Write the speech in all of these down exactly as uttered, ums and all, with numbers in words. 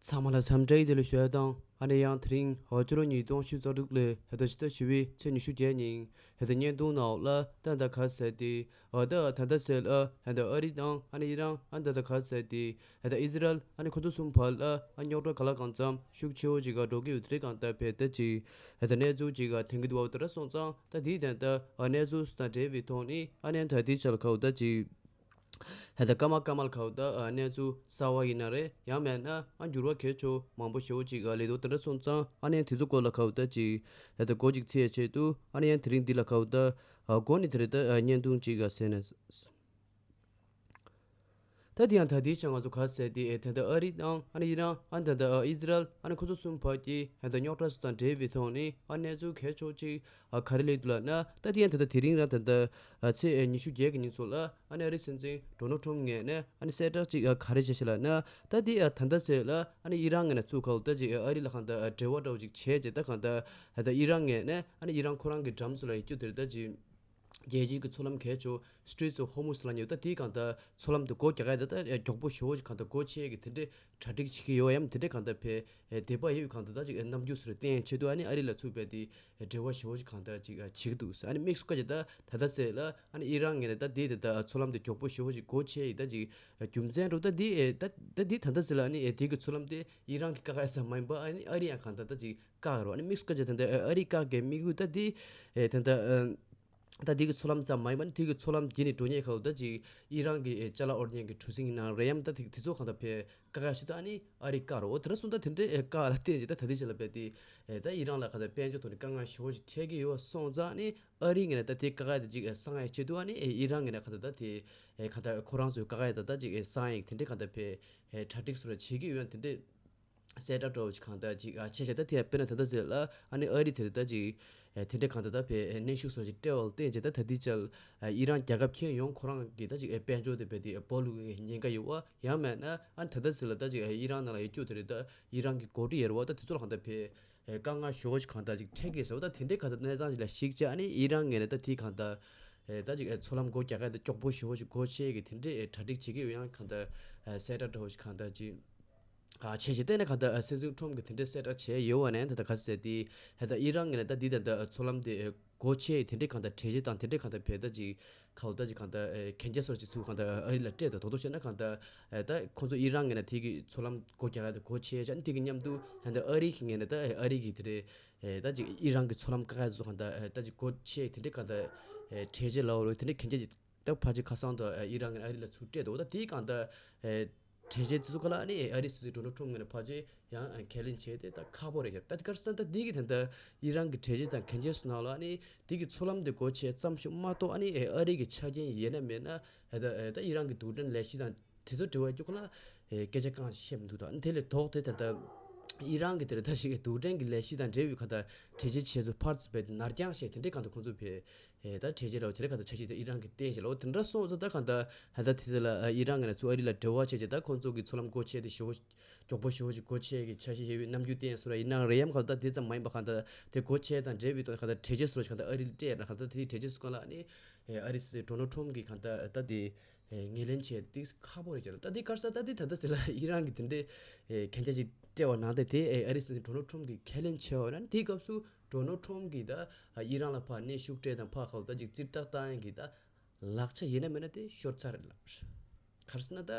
ཚང་མ་ལ་འཚམས་འདྲི་བདེ་ལེགས་ཞུ་ཡ་དང་། ཨ་ནི་ཡང་དེ་རིང་ཨ་ཕྱི་ལོ་ཉིས་སྟོང་ཉི་ཤུ་རྩ་དྲུག་ལོའི་ད་ཕྱི་ཟླ་བཞི་པའི་ཚེས་ཉི་ཤུ་བརྒྱད་ཉིན་ད་བརྙན་ཐུང་ནང་ལ་ད་ད་ག་ཟེར་ཏེ་ཨ་ད་ད་ད་ཟེར་ལ་ད་ཨ་རི་དང་ཨ་ནི་ཨི་རན་ཨ་ད་ད་ག་ཟེར་ཏེ་ད་ཨི་ཟི་རལ་ཨ་ནི་ཁོ་ཚོ་གསུམ་བར་ལ་ཨ་རྙོག་དྲ་ག་ལ་གང་འཚམ་ཤུགས་ཆེ་བོ་ཅིག་ག་འགྲོ་གི་ཡོད་དེ་རེད། གང་ལྟར་བས་ད་ཅིག་ད་གནས་ཚུལ་ཅིག་ག་ཐོན་གི་འདུག་བ། དེ་འདྲ་སོང་ཙང་ད་དེའི་དོན་དུ་ཨ་གནས་ཚུལ་དང་འབྲེལ་བའི་ཐོག་ནས་ཨ་ནི་ད་དེའི་ཆ་ལ་ཁ་འོ་ད་ཅིག་ད་ལྟ་སྐར་མ་སྐར་མ་ལ་ཁ་འོ་ད་ཨ་གནས་ཚུལ་གསར་བ་ཡིན་ན་རེད། ཡང་མེད་ན་ཨ་འགྱུར་བ་གལ་ཆེ་མང་པོ་ཞེ་བོ་ཅིག་ཨ་ལས་འདུག་དེ་འདྲ་སོང་ཙང་ཨ་ནི་དེ་ཚོ་སྐོར་ལ་ཁ་འོ་ད་ཅིག་ད་ལྟ་འགོ་ཅིག་ཚིག་ཡ་ཆེད་དུ་ཨ་ནི་ཡང་དེ་རིང་འདི་ལ་ཁ་འོ་ད་ཨ་འགོ་ནས་དེ་རེད། ད་ཨ་བརྙན་ཐུང་ཅིག་ཨ་ཟེར་ནས། ད་དེ་ཡང་ད་དེའི་ཆ་ང་ཚོ་ག་ཟེར་ཏེ་ཨེ་ད་ལྟ་ཨ་རི་དང་ཨ་ནི་ཨི་རན་ཨ་ད་ལྟ་ཨི་ཟི་རལ་ཨ་ནི་ཁོ་ཚོ་གསུམ་བར་གྱི་ད་ལྟ་རྙོག་དྲ་སོགས་དང་འབྲེལ་བའི་ཐོག་ནས་ཨ་གནས་ཚུལ་གལ་ཆེ་ཅིག་ཨ་ག་རེ་སླེབས་འདུག་ལབ་ན། ད་དེ་ཡང་ད་ལྟ་དེ་རིང་རང་ད་ལྟ་ཨ་ཚེས་ཨ་ཉི་ཤུ་བརྒྱད་ཀྱི་ཉིན་ཚོ་ལ་ཨ་ནི་ཨ་རི་སྲིད་འཛིན་ཌོ་ནལ་ཊམ་ངོས་ནས་ཨ་ནི་གསལ་བསྒྲགས་ཅིག་ཨ་ག་རེ་བྱས་ཤག་ལབ་ན། ད་དེ་ཨ་ད་ལྟ་ཚེས་ལ་ཨ་ནི་ཨི་རན་ངོས་ནས་ཚུར་ག་འོ་ད་ཅིག་ཨ་རི་ལ་གང་ལྟར་ཨ་འབྲེལ་བ་འདྲ་བོ་ཅིག་བྱས་རྗེས་ད་གང་ལྟར་ད་ལྟ་ཨི་རན་ངོས་ནས་ཨ་ནི་ཨི་རན་ཁོ་རང་གི་འགྲམ་ཚོ་ལ་ཡོད་རྒྱུ་དེ་རེད། ད་ཅིག་རྒྱལ་སྤྱིའི་གི་མཚོ་ལམ་གལ་ཆེ་Straits of Hormuz ལབ་ཡོད། ད་དེའི་གང་ལྟར་མཚོ་ལམ་དེ་སྒོ་རྒྱག་ཡ་ད་ད་མགྱོགས་པོ་ཞེ་བོ་ཞིག་གང་ལྟར་སྒོ་ཕྱེ་ཡ་གི་དེ་འདྲའི་གྲ་སྒྲིག་བྱེད་ཀྱི་ཡོད་ཡམ། དེ་འདྲའི་གང་ལྟར་བས་དད་པ་ཡོད་གང་ལྟར་ད་ཅིག་རྣམ་འགྱུར་སོགས་རེ་བསྟན་ཆེད་དུ་ཨ་ནི་ཨ་རི་ལ་ཚུར་བས་དེ་འབྲེལ་བ་ཞེ་བོ་ཞིག་གང་ལྟར་ཅིག་བྱེད་ཀྱི་འདུག་ཨ་ནི་དམིགས་སུ་བཀར་ཅིག་ད་ད་ལྟ་ཟེར་ལ་ཨ་ནི་ཨི་རན་ངོས་ནས་ད་དེ་དེ་ད་མཚོ་ལམ་དེ་མགྱོགས་པོ་ཞེ་བོ་ཞིག་སྒོ་ཕྱེ་ཡི་ད་ཅིག་རྒྱུ་མཚན་རུ་ད་དེ་ད་ད་དེ་ད་ལྟ་ཟེར་ལ་ཨ་ནི་དེ་གི་མཚོ་ལམ་དེ་ཨི་རན་གི་བཀག་ཡ་ཙམ་མ་ཡིན་པ་ཨ་ནི་ཨ་རི་ཡང་གང་ལྟར་ད་ཅིག་བཀག་རོ། ཨ་ནི་དམིགས་སུ་བཀར་ཅིག་ད་ལྟ་ཨ་རི་བཀག་གི་དམིགས་ཡུལ་ད་དེ་ད་ལྟ། ད་དེ་གི་མཚོ་ལམ་ཙམ་མ་ཡིན་པ་ནི་དེ་གི་མཚོ་ལམ་བརྒྱུད་ནས་འགྲོ་མཁན་ཁག་ད་ཅིག་ཨི་རན་གྱི་ཅ་ལག་དབོར་མཁན་གྱི་གྲུ་གཟིངས་ཡིན་ན་རེད་ཡམ། ད་དེ་དེ་ཚོ་གང་ལྟར་བས་བཀག་ཡ་ཞིག་ད་ཨ་ནི་ཨ་རི་བཀག་རོ། འོ་དེ་འདྲ་སོང་ད་དེ་འདྲའི་བཀག་ལ་བརྟེན་ཅིག་ད་ད་དེ་ཅིག་ལ་བས་དེ་ད་ཨི་རན་ལ་གང་ལྟར་དཔལ་འབྱོར་ཐོག་ནས་དཀའ་ངལ་ཞེ་བོ་ཞིག་འཕྲད་ཀྱི་ཡོད་སོང་ཙང་ཨ་ནི་ཨ་རི་ངོས་ནས་ད་དེ་བཀག་ཡ་ད་ཅིག་སང་ཡ་ཆེད་དུ་ཨ་ནི་ཨི་རན་ངོས་ནས་གང་ལྟར་ད་དེ་གང་ལྟར་ཁོ་རང་ཚོའི་བཀག་ཡ་ད་ད་ཅིག་སང་ཡ་དེ་འདྲའི་གང་ལྟར་བས་གྲ་སྒྲིག་སོགས་ལ་བྱེད་ཀྱི་ཡོད་ཡམ། དེ་འདྲའི། གསལ་བསྒྲགས་འདྲ་བོ་ཅིག་གང་ལྟར་ཅིག་ཨ་བྱས་བྱས་ད་དེ་དཔེར་ན་ད་ལྟ་ཟེར་ལ་ཨ་ནི་ཨ་རི་དེར་ད་ཅིག་ཨ་དེ་འདྲ་གང་ལྟར་ད་བས་གནོན་ཤུགས་སོགས་ཅིག་སྤྲད་པ་ལ་བརྟེན་བྱས་ད་ད་དེ་ཅལ་ཨ་ཨི་རན་རྒྱལ་ཁབ་ཁྱོན་ཡོངས་ཁོ་རང་གི་ད་ཅིག་ཨ་དཔལ་འབྱོར་དེ་བས་དེ་ཨ་སྦོ་ལུག་གི་ཉེན་ཁ་ཡོད་པ་ཡང་མེད་ན་ཨ་ད་ལྟ་ཟེར་ལ་ད་ཅིག་ཨ་ཨི་རན་ནང་ལ་ཡོད་རྒྱུ་དེ་རེད། ད་ཨི་རན་གི་འགོ་ཁྲིད་ཡོད་རེད་པ། ད་དེ་ཚོ་ལ་གང་ལྟར་བས་ཨ་དཀའ་ངལ་ཞེ་བོ་ཅིག་གང་ལྟར་ཅིག་འཕྲད་ཀྱི་ཟེར་བ། ད་དེ་འདྲའི་གང་ལྟར་གནས་སྟངས་ཅིག་ལ་གཞིགས་བྱས་ཨ་ནི་ཨི་རན་ངོས་ནས་ད་དེ་གང་ལྟར་ཨ་ད་ཅིག་ཨ་མཚོ་ལམ་སྒོ་རྒྱག་ཡ་ད་མགྱོགས་པོ་ཞེ་བོ་ཅིག་སྒོ་ཕྱེ་གི་དེ་འདྲའི་ཨ་གྲ་སྒྲིག་བྱེད་ཀྱི་ཡོད་ཡང་གང་ལྟར་ཨ་གསལ་བསྒྲགས་འདྲ་བོ་ཅིག་གང་ལྟར་ཅིག་ཨ་བྱས་བྱས་ཏེ་ནས་གང་ལྟར་ཨ་སྲིད་འཛིན་ཊམ་གྱིས་དེ་འདྲའི་གསལ་བསྒྲགས་བྱས་ཡོད་པ་ནས་ད་ལྟ་ག་ཟེར་ཏེ་ད་ལྟ་ཨི་རན་ངོས་ནས་ད་འདི་ད་ལྟ་མཚོ་ལམ་དེ་སྒོ་ཕྱེ་དེ་འདྲའི་གང་ལྟར་གྲོས་གཞི་དང་དེ་འདྲའི་གང་ལྟར་བས་ད་ཅིག་ག་འོ་ད་ཅིག་གང་ལྟར་ཨེ་གན་རྒྱ་སོགས་ཅིག་ཚུར་གང་ལྟར་ཨ་རི་ལ་སྤྲད་དང་དོ་དོ་བྱས་ན་གང་ལྟར་ཨེ་ད་ཁོང་ཚོ་ཨི་རན་ངོས་ནས་དེ་གི་མཚོ་ལམ་སྒོ་རྒྱག་ཡ་དེ་སྒོ་ཕྱེ་བྱས་ནས་དེ་གི་མཉམ་དུ་ད་ལྟ་ཨ་རི་གི་ངོས་ནས་ད་ཨེ་ཨ་རི་གི་དེ་རེད་ཨེ་ད་ཅིག་ཨི་རན་གི་མཚོ་ལམ་བཀག་ཡ་ཚོ་གང་ལྟར་ཨེ་ད་ཅིག་སྒོ་ཕྱེ་དེ་འདྲའི་གང་ལྟར་ཨེ་གྲོས་གཞི་ལ་འོ་རོ་དེ་འདྲའི་གན་རྒྱ་ཅིག་ད་ཕལ་ཆེར་ཁ་སང་དུ་ཨི་རན་ངོས་ནས་ཨ་རི་ལ་ཚུར་སྤྲད་འདུག་ད་དེའི་གང་ལྟར་ཨེ་གྲོས་གཞི་དེ་ཚོ་ག་ལ་ཨ་ནི་ཨ་རི་སྲིད་འཛིན་ཌོ་ནལ་ཊམ་ངོས་ནས་ཕལ་ཆེར་ཡང་ཁས་ལེན་བྱས་ཏེ་ད་ཁག་པོ་རེད་ཟེར། ད་དེ་གར་སོང་ད་དེ་གི་ད་ལྟ་ཨི་རན་གི་གྲོས་གཞི་དང་གན་རྒྱ་སོགས་ནང་ལ་ཨ་ནི་དེ་གི་མཚོ་ལམ་དེ་སྒོ་ཕྱེ་ཙམ་ཞིག་མ་གཏོགས་ཨ་ནི་ཨ་རི་གི་ཆ་རྐྱེན་ཡིན་ན་མིན་ན་ད་ད་ཨི་རན་གི་རྡུལ་ཕྲན་ལས་གཞི་དང་དེ་ཚོ་འབྲེལ་བའི་རྒྱུ་ཁོ་ན་སྐད་ཆ་གང་ཞིག་བཤད་མི་འདུག་ད་ཨ་ནི་དེ་ལས་ལྡོག་སྟེ་ད་ལྟ་ཨི་རན་གི་དེར་ད་ཞིག་རྡུལ་ཕྲན་གི་ལས་གཞི་དང་འབྲེལ་བའི་ག་ད་གྲོས་གཞི་བྱས་ཚོ་ཕར་ཚུར་བས་ཏེ་ནར་འགྱངས་བྱས་དེ་འདྲའི་གང་ལྟར་ཁོང་ཚོ་བས། ཨེ་ད་གྲོས་གཞི་ར་བ་དེ་འདྲ་གང་ལྟར་འཆར་གཞི་དེ་ཨི་རན་གྱིས་བཏིང་བཞག་ལ། འོ་དེ་འདྲ་སོང་ཙང་ད་གང་ལྟར་ཧ་ད་དེ་ཚོ་ལ་ཨ་ཨི་རན་ངོས་ནས་ཚུར་ཨ་རི་ལ་འབྲེལ་བ་བྱས་རྗེས་ད་ཁོང་ཚོ་གི་མཚོ་ལམ་སྒོ་ཕྱེ་དེ་ཞེ་པོ་མགྱོགས་པོ་ཞེ་པོ་ཅིག་སྒོ་ཕྱེ་གི་འཆར་གཞི་ཡོད་པའི་རྣམ་འགྱུར་བསྟན་སོང་ར། ཡིན་ནའང་རེད་ཡམ་གང་ལྟར་དེ་ཙམ་མ་ཡིན་པ་གང་ལྟར་དེ་སྒོ་ཕྱེ་དང་འབྲེལ་བའི་ཐོག་ནས་གང་ལྟར་གྲོས་གཞི་སོགས་གང་ལྟར་ཨ་རི་ལ་སྤྲད་ཡ་ན་གང་ལྟར་དེའི་གྲོས་གཞི་སོགས་གང་ལ་ཨ་ནི་ཨ་རི་སྲིད་ཌོ་ནལ་ཊམ་གྱིས་གང་ལྟར་ད་དེ་ངོས་ལེན་བྱས་དེ་ཁག་པོ་རེད་ཅེས་ལ། ད་དེ་ག་རེ་ཟེར་ད་དེ་ད་ལྟ་ཟེར་ལ་ཨི་རན་གྱིས་དེ་འདྲའི་གན་རྒྱ་ཅིག་སྤྲད་པ་ནང་ལྟར་དེ་ཨ་རི་སྲིད་འཛིན་ཌོ་ནལ་ཊམ་གྱིས་ཁས་ལེན་བྱས་པ་ན་དེའི་སྐབས་སུ། ཌོ་ནལ་ཊམ་གྱིས་ད་ཨི་རན་ལ་ཕར་གནོན་ཤུགས་སྤྲད་དང་ཕར་ཁ་ལ་ད་ཅིག་ཙིར་ཐག་བཏང་ཡག་གི་ད་ལག་ཆ་ཡིན་ན་མིན་ན་དེ་ཤོར་ཚར་རེད་ལབ། ག་རེ་ཟེར་ན་ད་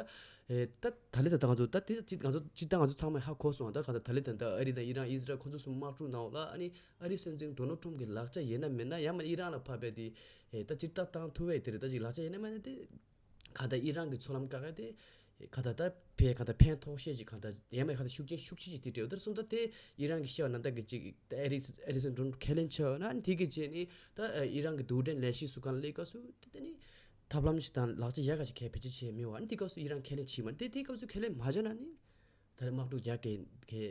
ཨེ་ད་ད་ལི་ད་ད་ང་ཚོ་ད་དེ་ཅིག་ང་ཚོ་ཅིག་ད་ང་ཚོ་ཚང་མས་ཧ་གོ་སོང་། ད་ག་ད་ད་ལི་ད་ད་ཨ་རི་དང་ཨི་རན་ཨི་ཟི་རལ་ཁོ་ཚོ་གསུམ་དམག་འཁྲུག་ནང་ལ་ཨ་ནི་ཨ་རི་སྲིད་འཛིན་ཌོ་ནལ་ཊམ་གྱི་ལག་ཆ་ཡིན་ན་མིན་ན་ཡང་མིན་ཨི་རན་ལ་ཕར་བས་དེ་ཨེ་ད་ཅིར་ཐག་བཏང་ཐུབ་པའི་དེ་རེད། ད་ཅིག་ལག་ཆ་ཡིན་ན་མིན་ན་དེ། ག་ད་ཨི་རན་གྱི་མཚོ་ལམ་བཀག་ཡ་དེ་ག་ད་ད་ཕན་ག་ད་ཕན་ཐོགས་ཤེས་ཅིག་ག་ད་ཡང་མེད་ག་ད་ཤུགས་རྐྱེན་ཤུགས་ཆེ་ཅིག་དེ་སྤྲད་ཡོད། དེར་སོང་ད་དེ་ཨི་རན་གྱི་བཤད་པ་ན་ད་གི་ཅིག་ཨ་རི་ཨ་རི་སྲིད་འཛིན་ཁས་ལེན་བྱས་ཡོད་ན་དེ་གི་རྗེས་ནི་ད་ཨི་རན་གྱི་རྡུལ་ཕྲན་ལས་གཞི་སུ་གང་ལ་སླེབས་སྐབས་སུ་དེ་ནི་ཐབས་ལམ་ཞིག་དང་ལག་ཆ་ཡག་ག་ཞིག་གས་བེད་སྤྱོད་བྱས་མེད་པ་ནི་དེ་སྐབས་སུ་ཨི་རན་ཁས་ལེན་བྱས་མ་ནི་དེ་དེ་སྐབས་སུ་ཁས་ལེན་མ་བྱས་ན་ནི། ད་རེས་དམག་འཁྲུག་རྒྱག་གི་གི་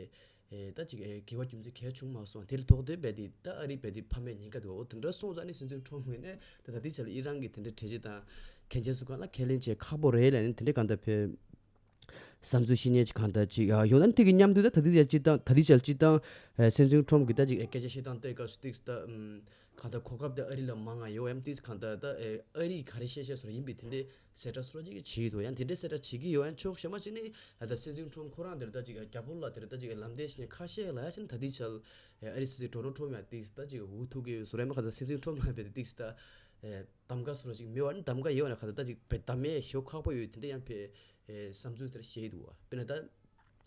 ཨེ་ད་ཅིག་ཨེ་གི་བ་རྒྱུ་མཚན་གལ་བྱུང་མ་སོང་། དེ་ལ་ཐོག་དེ་རྦད་དེ་ད་ཨ་རི་རྦད་དེ་ཕ་མའི་ཉེན་ཁ་འདུག་འོ་དེ་འདྲ་སོང་ཙང་ནི་སྲིད་འཛིན་ཁྲོམ་ངོས་ནས་ད་ད་ལྟའི་ཆ་ལ་ཨི་རན་གྱི་དེ་འདྲའི་གྲོས་གཞི་དང་གན་རྒྱ་སུ་གང་ལ་ཁས་ལེན་བྱེད་ཁག་པོ་རེད་ལབ་ནས་དེ་འདྲའི་གང་ལྟར་ཕེབས། བསམ་ཚུལ་བཤད་མཁན་ཅིག་གང་ལྟར་ཅིག་ཨ་ཡོང་ན་དེ་གི་མཉམ་དུ་ད་ད་ལྟའི་ཆར་སྤྱིར་བཏང་ད་ལྟའི་ཆར་སྤྱིར་བཏང་ཨ་སྲིད་འཛིན་ཁྲོམ་གྱི་ད་ཅིག་ཨ་སྐད་ཆ་བཤད་སྟངས་དེ་སྐབས་སུ་ཏིག་ད་ཨམ་གང་ལྟར་གོ་སྐབས་དེ་ཨ་རི་ལ་མང་ང་ཡོད་ཨམ། ཏིག་གང་ལྟར་ད་ཨ་ཨ་རི་ག་རེ་བཤད་བཤད་སོ་ར་ཡིན་པའི་དེ་འདྲའི་གསལ་བསྒྲགས་སོ་ར་ཅིག་བྱེད་ཀྱི་འདུག་ཡང་དེ་འདྲའི་གསལ་བསྒྲགས་བྱེད་ཀྱི་ཡོད་ཡང་ཕྱོགས་གཞན་པ་ཅིག་ནས་ཨ་ད་སྲིད་འཛིན་ཁྲོམ་ཁོ་རང་དེར་ད་ཅིག་ཨ་རྒྱ་བོད་ལ་དེར་ད་ཅིག་ཨ་ལམ་སྟོན་བྱེད་མཁན་ཁ་ཤས་ལ་ཡ་ཅིག་ད་ལྟའི་ཆར་ཨ་རི་སྲིད་འཛིན་ཌོ་ནལ་ཁྲོམ་ཡང་ཏིག་ད་ཅིག་འུ་ཐུག་གི་ཡོད་སོ་ར་ཡང་མ་གང་ལྟར་སྲིད་འཛིན་ཁྲོམ་ལ་བས་ཏིག་ད་ཨ་གདམ་ག་སོ་ར་ཅིག་མེད་པ་ནི་གདམ་ག་ཡོད་ན་གང་ལྟར་ད་ཅིག་བས་གདམ་མེད་ཤོག་ཁག་པོ་ཡོད་དེ་འདྲ་ཡང་བས་ཨེ་བསམ་ཚུལ་དེར་བཤད་འདུག་བ། དཔེར་ན་ད་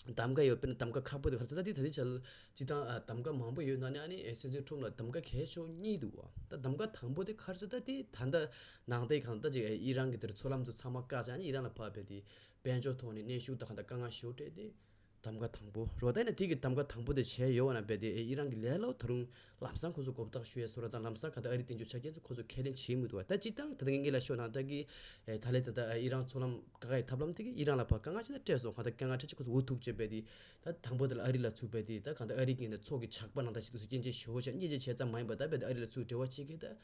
གདམ་ག་ཡོད་དཔེར་ན་གདམ་ག་ཁག་པོ་དེ་ག་རེ་ཟེར་ད་དེ་ད་ལྟའི་ཆར་སྤྱིར་བཏང་ཨ་གདམ་ག་མང་པོ་ཡོད་ན་ནི་ཨ་ནི་ཨེ་སྲིད་འཛིན་ཁྲོམ་ལ་གདམ་ག་གལ་ཆེ་ཤོས་གཉིས་འདུག་བ། ད་གདམ་ག་དང་པོ་དེ་ག་རེ་ཟེར་ད་དེ་ད་ལྟ་ནང་བསྟན་གང་ལྟར་ཅིག་ཨེ་ཨི་རན་གྱི་དེར་མཚོ་ལམ་དུ་ཚང་མ་བཀག་བྱས་ཨ་ནི་ཨི་རན་ལ་ཕར་བས་དེ་དཔལ་འབྱོར་ཐོག་ནས་གནོན་ཤུགས་དང་གང་ལྟར་དཀའ་ངལ་ཞེ་པོ་སྤྲད་དེ། གདམ་ག་དང་པོ་རོ་ད་ནི་དེ་གི་གདམ་ག་དང་པོ་དེ་བྱས་ཡོད་བ་ན་རྦད་དེ་ཨེ་ཨི་རན་གྱི་ལས་སླ་པོ་ད་རུང་ལམ་སང་ཁོ་ཚོ་མགོ་བཏགས་ཞུ་ཡས་སོ་ར་དང་ལམ་སང་ག་ད་ཨ་རི་དེ་འཇུག་ཆ་རྐྱེན་ཚོ་ཁོ་ཚོ་ཁས་ལེན་བྱེད་མི་འདུག་བ། ད་སྤྱིར་བཏང་ད་ལྟ་ངས་ལ་ཤོད་ནང་ད་གི་ཨེ་ད་ལས་ད་ད་ཨེ་ཨི་རན་མཚོ་ལམ་བཀག་ཡས་ཐབས་ལམ་དེ་གི་ཨི་རན་ལ་ཕར་དཀའ་ངལ་ཅི་ན་སྤྲད་སོང་ག་ད་དཀའ་ངལ་འཕྲད་ཆེ་ཁོ་ཚོ་འུ་ཐུག་ཅེས་རྦད་དེ་ད་དང་པོ་དེ་ལ་ཨ་རི་ལ་ཚུགས་རྦད་དེ་ད་ག་ད་ཨ་རི་གི་ད་ཚོགས་ཀྱི་ཇག་པ་ནང་ད་ཞིག་ཏུ་སུ་སྐྱོན་ཅན་ཞེ་པོ་ཅིག་སྙིང་རྗེ་བྱས་ཙམ་མ་ཡིན་པ་ད་རྦད་དེ་ཨ་རི་ལ་ཚུགས་འབྲེལ་བ་བྱེད་མཁན་ད།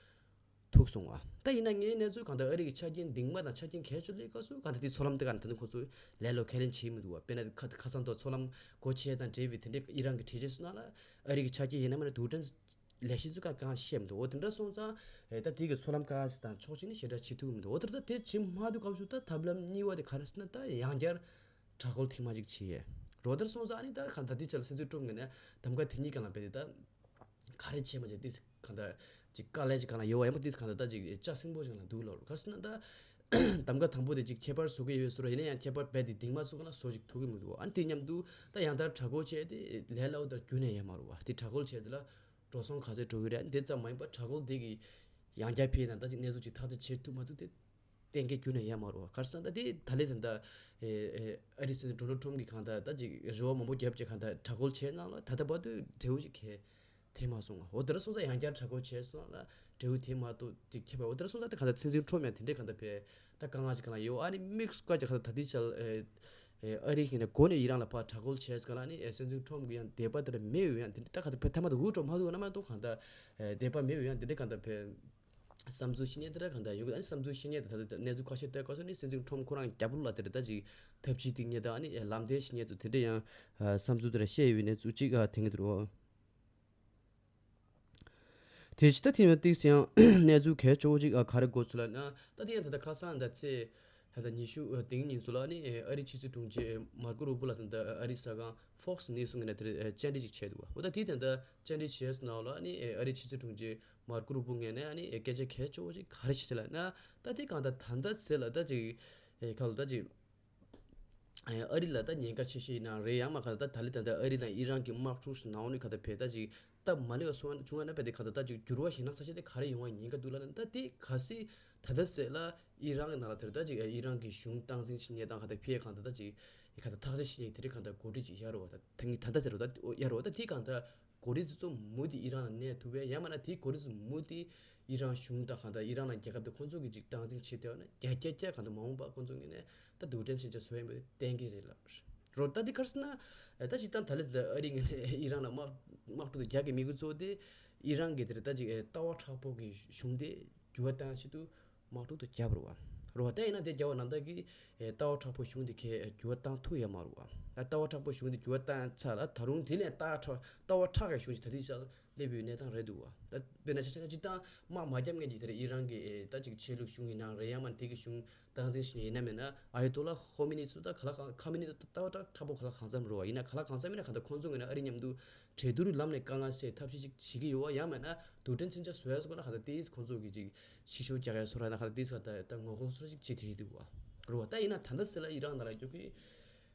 ཐུག་སོང་བ། ད་ཡིན་ན་ངའི་གནས་ཚུལ་གང་ལྟར་ཨ་རི་གི་ཆ་རྐྱེན་འདིང་མ་དང་ཆ་རྐྱེན་གལ་ཆེ་ལས་སྐབས་སུ་གང་ལྟར་དེ་མཚོ་ལམ་དེ་ག་ནས་ད་དུང་ཁོ་ཚོས་ལས་སླ་པོ་ཁས་ལེན་བྱེད་མི་འདུག་བ། དཔེར་ན་ཁ་ཁ་སང་དུ་མཚོ་ལམ་སྒོ་ཕྱེ་དང་འབྲེལ་བའི་དེ་འདྲའི་ཨི་རན་གྱི་གྲོས་ཆོད་སོང་ན་ལ་ཨ་རི་གི་ཆ་རྐྱེན་ཡིན་ན་མིན་ན་དུག་སྦྲེལ་ལས་གཞི་ཚོ་གང་གང་བཤད་མི་འདུག་འོ་དེ་འདྲ་སོང་ཙང་ཨེ་ད་དེ་གི་མཚོ་ལམ་ཀ་ས་དང་ཕྱོགས་གཅིག་ནས་ཞེ་དྲག་བྱེད་ཐུབ་ཀྱི་མི་འདུག་འོ་དེ་ད་དེ་བྱེད་མ་ཐུབ་སྐབས་སུ་ད་ཐབས་ལམ་གཉིས་པ་དེ་ག་རེ་ཟེར་ན་ད་ཡང་བསྐྱར་དྲག་རྒོལ་ཐེངས་མ་གཅིག་བྱེད་ཡས་རོ་དེར་སོང་ཙང་ཨ་ནི་ད་གང་ད་དེ་ཆ་ལ་སྲིད་འཛིན་ཁྲོམ་གི་ནས་གདམ་ག་དེ་གཉིས་གང་ལ་བས་དེ་ད། ག་རེ་བྱེད་མ་བྱེད་ཏིས་གང་ལྟར་ཅིག་དཀའ་ལས་ཅིག་གང་ལ་ཡོད་བ་ཡིན་པ་ཏིས་གང་ལྟར་ད་ཅིག་ལྕགས་སྲིན་པོ་ཅིག་ལ་འདུག་ལབ་རུ་ག་རེ་ཟེར་ན་ད་གདམ་ག་དང་པོ་དེ་ཅིག་ཁྱད་པར་བཟོ་གི་ཡོད་ཟེར་རོ་ཡིན་ན་ཡང་ཁྱད་པར་རྦད་དེ་འདིང་མ་བཟོ་ག་ན་བཟོ་ཅིག་ཐུབ་ཀྱི་མི་འདུག་ཨ་ནི་དེ་མཉམ་དུ་ད་ཡང་ལྟར་དྲག་རྒོལ་བྱས་ཏེ་ལས་སླ་པོ་དང་རྒྱུན་ནས་ཡོད་མ་རུ་བ་དེ་དྲག་རྒོལ་བྱས་དེ་ལ་འགྲོ་སོང་ག་ཚད་འགྲོ་གི་རེད། ཨ་ནི་དེ་ཙམ་མ་ཡིན་པར་དྲག་རྒོལ་དེ་གི་ཡང་བསྐྱར་ཕེབས་ན་ད་ཅིག་གནས་ཚུལ་ཅིག་ཐག་གཅོད་བྱེད་ཐུབ་མ་ཐུབ་དེ། གཏན་འཁེལ་རྒྱུ་ནས་ཡོད་མ་རེད་བ། ག་རེ་ཟེར་ན་ད་དེ་ད་ལས་ད་ལྟ་ཨེ་ཨེ་ཨ་རི་སྲིད་འཛིན་ཌོ་ནལ་ཊམ་གྱིས་གང་ལྟར་ད་ཅིག་རེ་བ་མང་པོ་བརྒྱབ་བྱས་གང་ལྟར་དྲག་རྒོལ་བྱས་གནང་ལ་ད་ལྟ་བར་དུ་འབྲས་བུ་ཅིག་གང་ཐེབས་མ་སོང་བ། འོ་དེ་འདྲ་སོང་ཙང་ཡང་བསྐྱར་དྲག་རྒོལ་བྱས་སོང་ལ་འབྲས་བུ་ཐེབས་མ་ཐུབ་ཅིག་ཁྱབ་པ། འོ་དེ་འདྲ་སོང་ཙང་ད་གང་ལྟར་སྲིད་འཛིན་ཊམ་ཡང་དེ་འདྲའི་གང་ལྟར་བས་ད་དཀའ་ངལ་ཅིག་གང་ལ་ཡོད། ཨ་ནི་དམིགས་སུ་བཀར་ཅིག་གང་ལྟར་ད་ལྟའི་ཆར་ཨེ་ཨེ་ཨ་རི་གི་ནས་འགོ་ནས་ཨི་རན་ལ་ཕར་དྲག་རྒོལ་བྱས་གང་ལ་ཨ་ནི་ཨེ་སྲིད་འཛིན་ཊམ་གི་ཡང་དད་པ་དེ་འདྲ་མེད་ཡོད། ཡང་དེ་འདྲ་ད་གང་ལྟར་ཐ་མ་དུ་འུ་ཀྲོག་མ་ཐུག་ན་མ་གཏོགས་གང་ལྟར་ཨེ་དད་པ་མེད་ཡོད། ཡང་དེ་འདྲའི་གང་ལྟར་བས། བསམ་ཚུལ་བཤད་མཁན་དེ་འདྲ་གང་ལྟར་ཡོང་གི་ཨ་ནི་བསམ་ཚུལ་བཤད་མཁན་དེ་ད་ལྟ་གནས་ཚུལ་ཁ་ཤས་ལྟོས་ག་སོ་ནི་སྲིད་འཛིན་ཁྲོམ་ཁོ་རང་རྒྱབ་ལོགས་ལ་དེ་འདྲ་ད་ཅིག་ཐབས་ཇུས་སྟེང་ཉེ་ད་ཨ་ནི་ལམ་སྟོན་བྱེད་མཁན་ཚོ་དེ་འདྲ་ཡང་བསམ་ཚུལ་དེ་འདྲ་བཤད་ཡོད་གནས་ཚུལ་ཅིག་ཐེངས་དུ་རོ། དེ་ཕྱི་ད་ཐེངས་ཏིག་ཡང་གནས་ཚུལ་གལ་ཆེ་བོ་ཅིག་ག་རེ་གོ་ཚུལ་ལ་ན་ད་དེ་ཡང་ད་ལྟ་ཁ་སང་ད་ཚེ་ད་ལྟ་ཉི་ཤུ་དེང་ཉིན་ཚོ་ལ་ཨ་ནི་ཨ་རིའི་ཕྱི་སྲིད་དྲུང་ཆེ་མར་ཀོ་རུ་པོ་ལ་ད་ལྟ་ཨ་རིའི་གསར་ཁང་Fox News་ངོས་ནས་དེར་བཅར་འདྲི་ཅིག་བྱས་འདུག་བ། འོ་ད་དེ་ད་ལྟ་བཅར་འདྲི་བྱས་སོང་ན་ལ་ཨ་ནི་ཨ་རིའི་ཕྱི་སྲིད་དྲུང་ཆེ་མར་ཀོ་རུ་པོ་ངོས་ནས་ཨ་ནི་སྐད་ཆ་གལ་ཆེ་བོ་ཅིག་ག་རེ་ཞིག་བྱས་ལ་ན་ད་དེ་གང་ད་ད་ལྟ་ཚེ་ལ་ད་ཅིག་ཁ་ལོ་ད་ཅིག་ཨ་རི་ལ་ད་ཉེན་ཁ་ཆེ་ཤོས་ཡིན་ན་རེད། ཡང་མ་ག་ད་ད་ལི་ད་ད་ཨ་རི་དང་ཨི་རན་གྱི་དམག་འཁྲུག་སུ་ནང་ནས་ག་ད་བས་ད་ཅིག་སྟབས་མ་ལེགས་པ་སོང་བྱུང་བ་ན་བས་དེ་ག་ད་ད་ཅིག་འགྱུར་བ་ཞིག་ན་ས་ཆ་དེ་ག་རེ་ཡོང་བ་ཉེན་ཁ་འདུག་ལ་ན་ད་དེ་ག་སྲིད་ད་ད་ཟེར་ལ་ཨི་རན་གྱི་ནང་ལ་དེར་ད་ཅིག་ཨི་རན་གྱི་གཞུང་སྟངས་འཛིན་བྱེད་མཁན་དང་ག་ད་ཕེ་གང་ད་ད་ཅིག་ག་ད་ཐག་གཅོད་བྱེད་མཁན་དེ་རིགས་གང་ད་འགོ་ཁྲིད་ཅིག་ཡར་རོ་བ་ད་ཐེངས་ཀྱི་ད་ད་ཟེར་རོ་ད་ཡར་རོ་བ་ད་དེ་གང་ད། གོ་རིམ་དེ་ཚོ་མུ་མཐུད་ཨི་རན་ལ་གནས་ཐུབ་པས། ཡང་མིན་ན་དེའི་གོ་རིམ་དེ་ཚོ་མུ་མཐུད་ཨི་རན་གཞུང་དང་གང་ལྟར་ཨི་རན་ནང་རྒྱལ་ཁབ་དེ་ཁོང་ཚོ་གིས་ཅིག་སྟངས་འཛིན་བྱེད་བསྡད་ཡོད་ན་རྒྱ་རྒྱ་རྒྱ་གང་ལྟར་མ་འོངས་པ་ཁོང་ཚོ་ངོས་ནས་ད་རྡུལ་ཕྲན་ཕྱིན་ཆད་བཟོ་ཡ་མེད་པའི་གཏན་འཁེལ་རེད་ལབ་རོ། ད་འདི་ག་རེ་ཟེར་ན་ད་ཅིག་ད་ད་ལེ་ད་ཨ་རི་ངོས་ནས་ཨི་རན་ལ་དམག་དམག་འཁྲུག་དེ་རྒྱག་གི་མི་དགོས་གཙོ་བོ་དེ་ཨི་རན་གྱི་དེར་ད་ཅིག་ལྟ་བ་མཁྲེགས་པོ་གི་གཞུང་དེ་འགྱུར་བ་བཏང་ཆེད་དུ། དམག་འཁྲུག་ཏུ་བརྒྱབ་རུ་བ། རུ་བ་ད་ཡིན་ན་དེ་རྒྱ་བ་ནང་ད་གི་ལྟ་བ་མཁྲེགས་པོ་གཞུང་དེ་ཁའི་འགྱུར་བ་བཏང་ཐུབ་ཡ་མ་རུ་བ། ལྟ་བ་མཁྲེགས་པོ་གཞུང་དེ་འགྱུར་བ་བཏང་ཚར་ལ་ད་རུང་དེ་ནས་ལྟ་བ་མཁྲེགས་ལྟ་བ་མཁྲེགས་ཀྱི་གཞུང་ཞིག་ད་དེ་ཆ་སླེབས་ཡོད་གནས་སྟངས་རེད་འདུག་བ། ད་དཔེར་ན་ཆ་བཞག་ན་སྤྱིར་བཏང་དམག་མ་བརྒྱབ་མཁན་གྱི་དེར་ཨི་རན་གྱི་ད་ཅིག་ཆོས་ལུགས་གཞུང་ཡིན་ན་རེད་ཡང་མ་དེ་གི་གཞུང་སྟངས་འཛིན་ཞིག་ཡིན་ན་མིན་ན་ཨ་ཡོ་ཏོ་ལ་ཧོ་མི་ནི་སུ་ད་ག་ལ་གང་ཁ་མི་ནི་ད་ལྟ་བ་མཁྲེགས་པོ་ག་ལ་གང་འཚམ་རུ་བ་ཡིན་ན་ག་ལ་གང་འཚམ་མིན་ན་ག་ད་ཁོང་ཚོ་ངོས་ནས་ཨ་རི་མཉམ་དུ་གྲོས་བསྡུར་ལམ་ནས་དཀའ་ངལ་སེལ་ཐབས་ཤེས་ཅིག་བྱེད་ཀྱི་ཡོད་བ། ཡང་མིན་ན་རྡུལ་ཕྲན་ཕྱིན་ཆད་བཟོ་ཡ་སོགས་ལ་ག་ད་དེ་ཁོང་ཚོ་གི་ཅིག་ཕྱི་ཤོག་རྒྱག་ཡ་སོགས་ལ་ན་ག་ད་དེ་ཚོ་ད་ད་ངོ་རྒོལ་སོགས་ཅིག་བྱེད་དེ་འདུག་བ། རུ་བ་ད་ཡིན་ན་ད་ལྟ་སེ་ལ་ཨི་རན་ད་ལ་རྒྱུ་གི་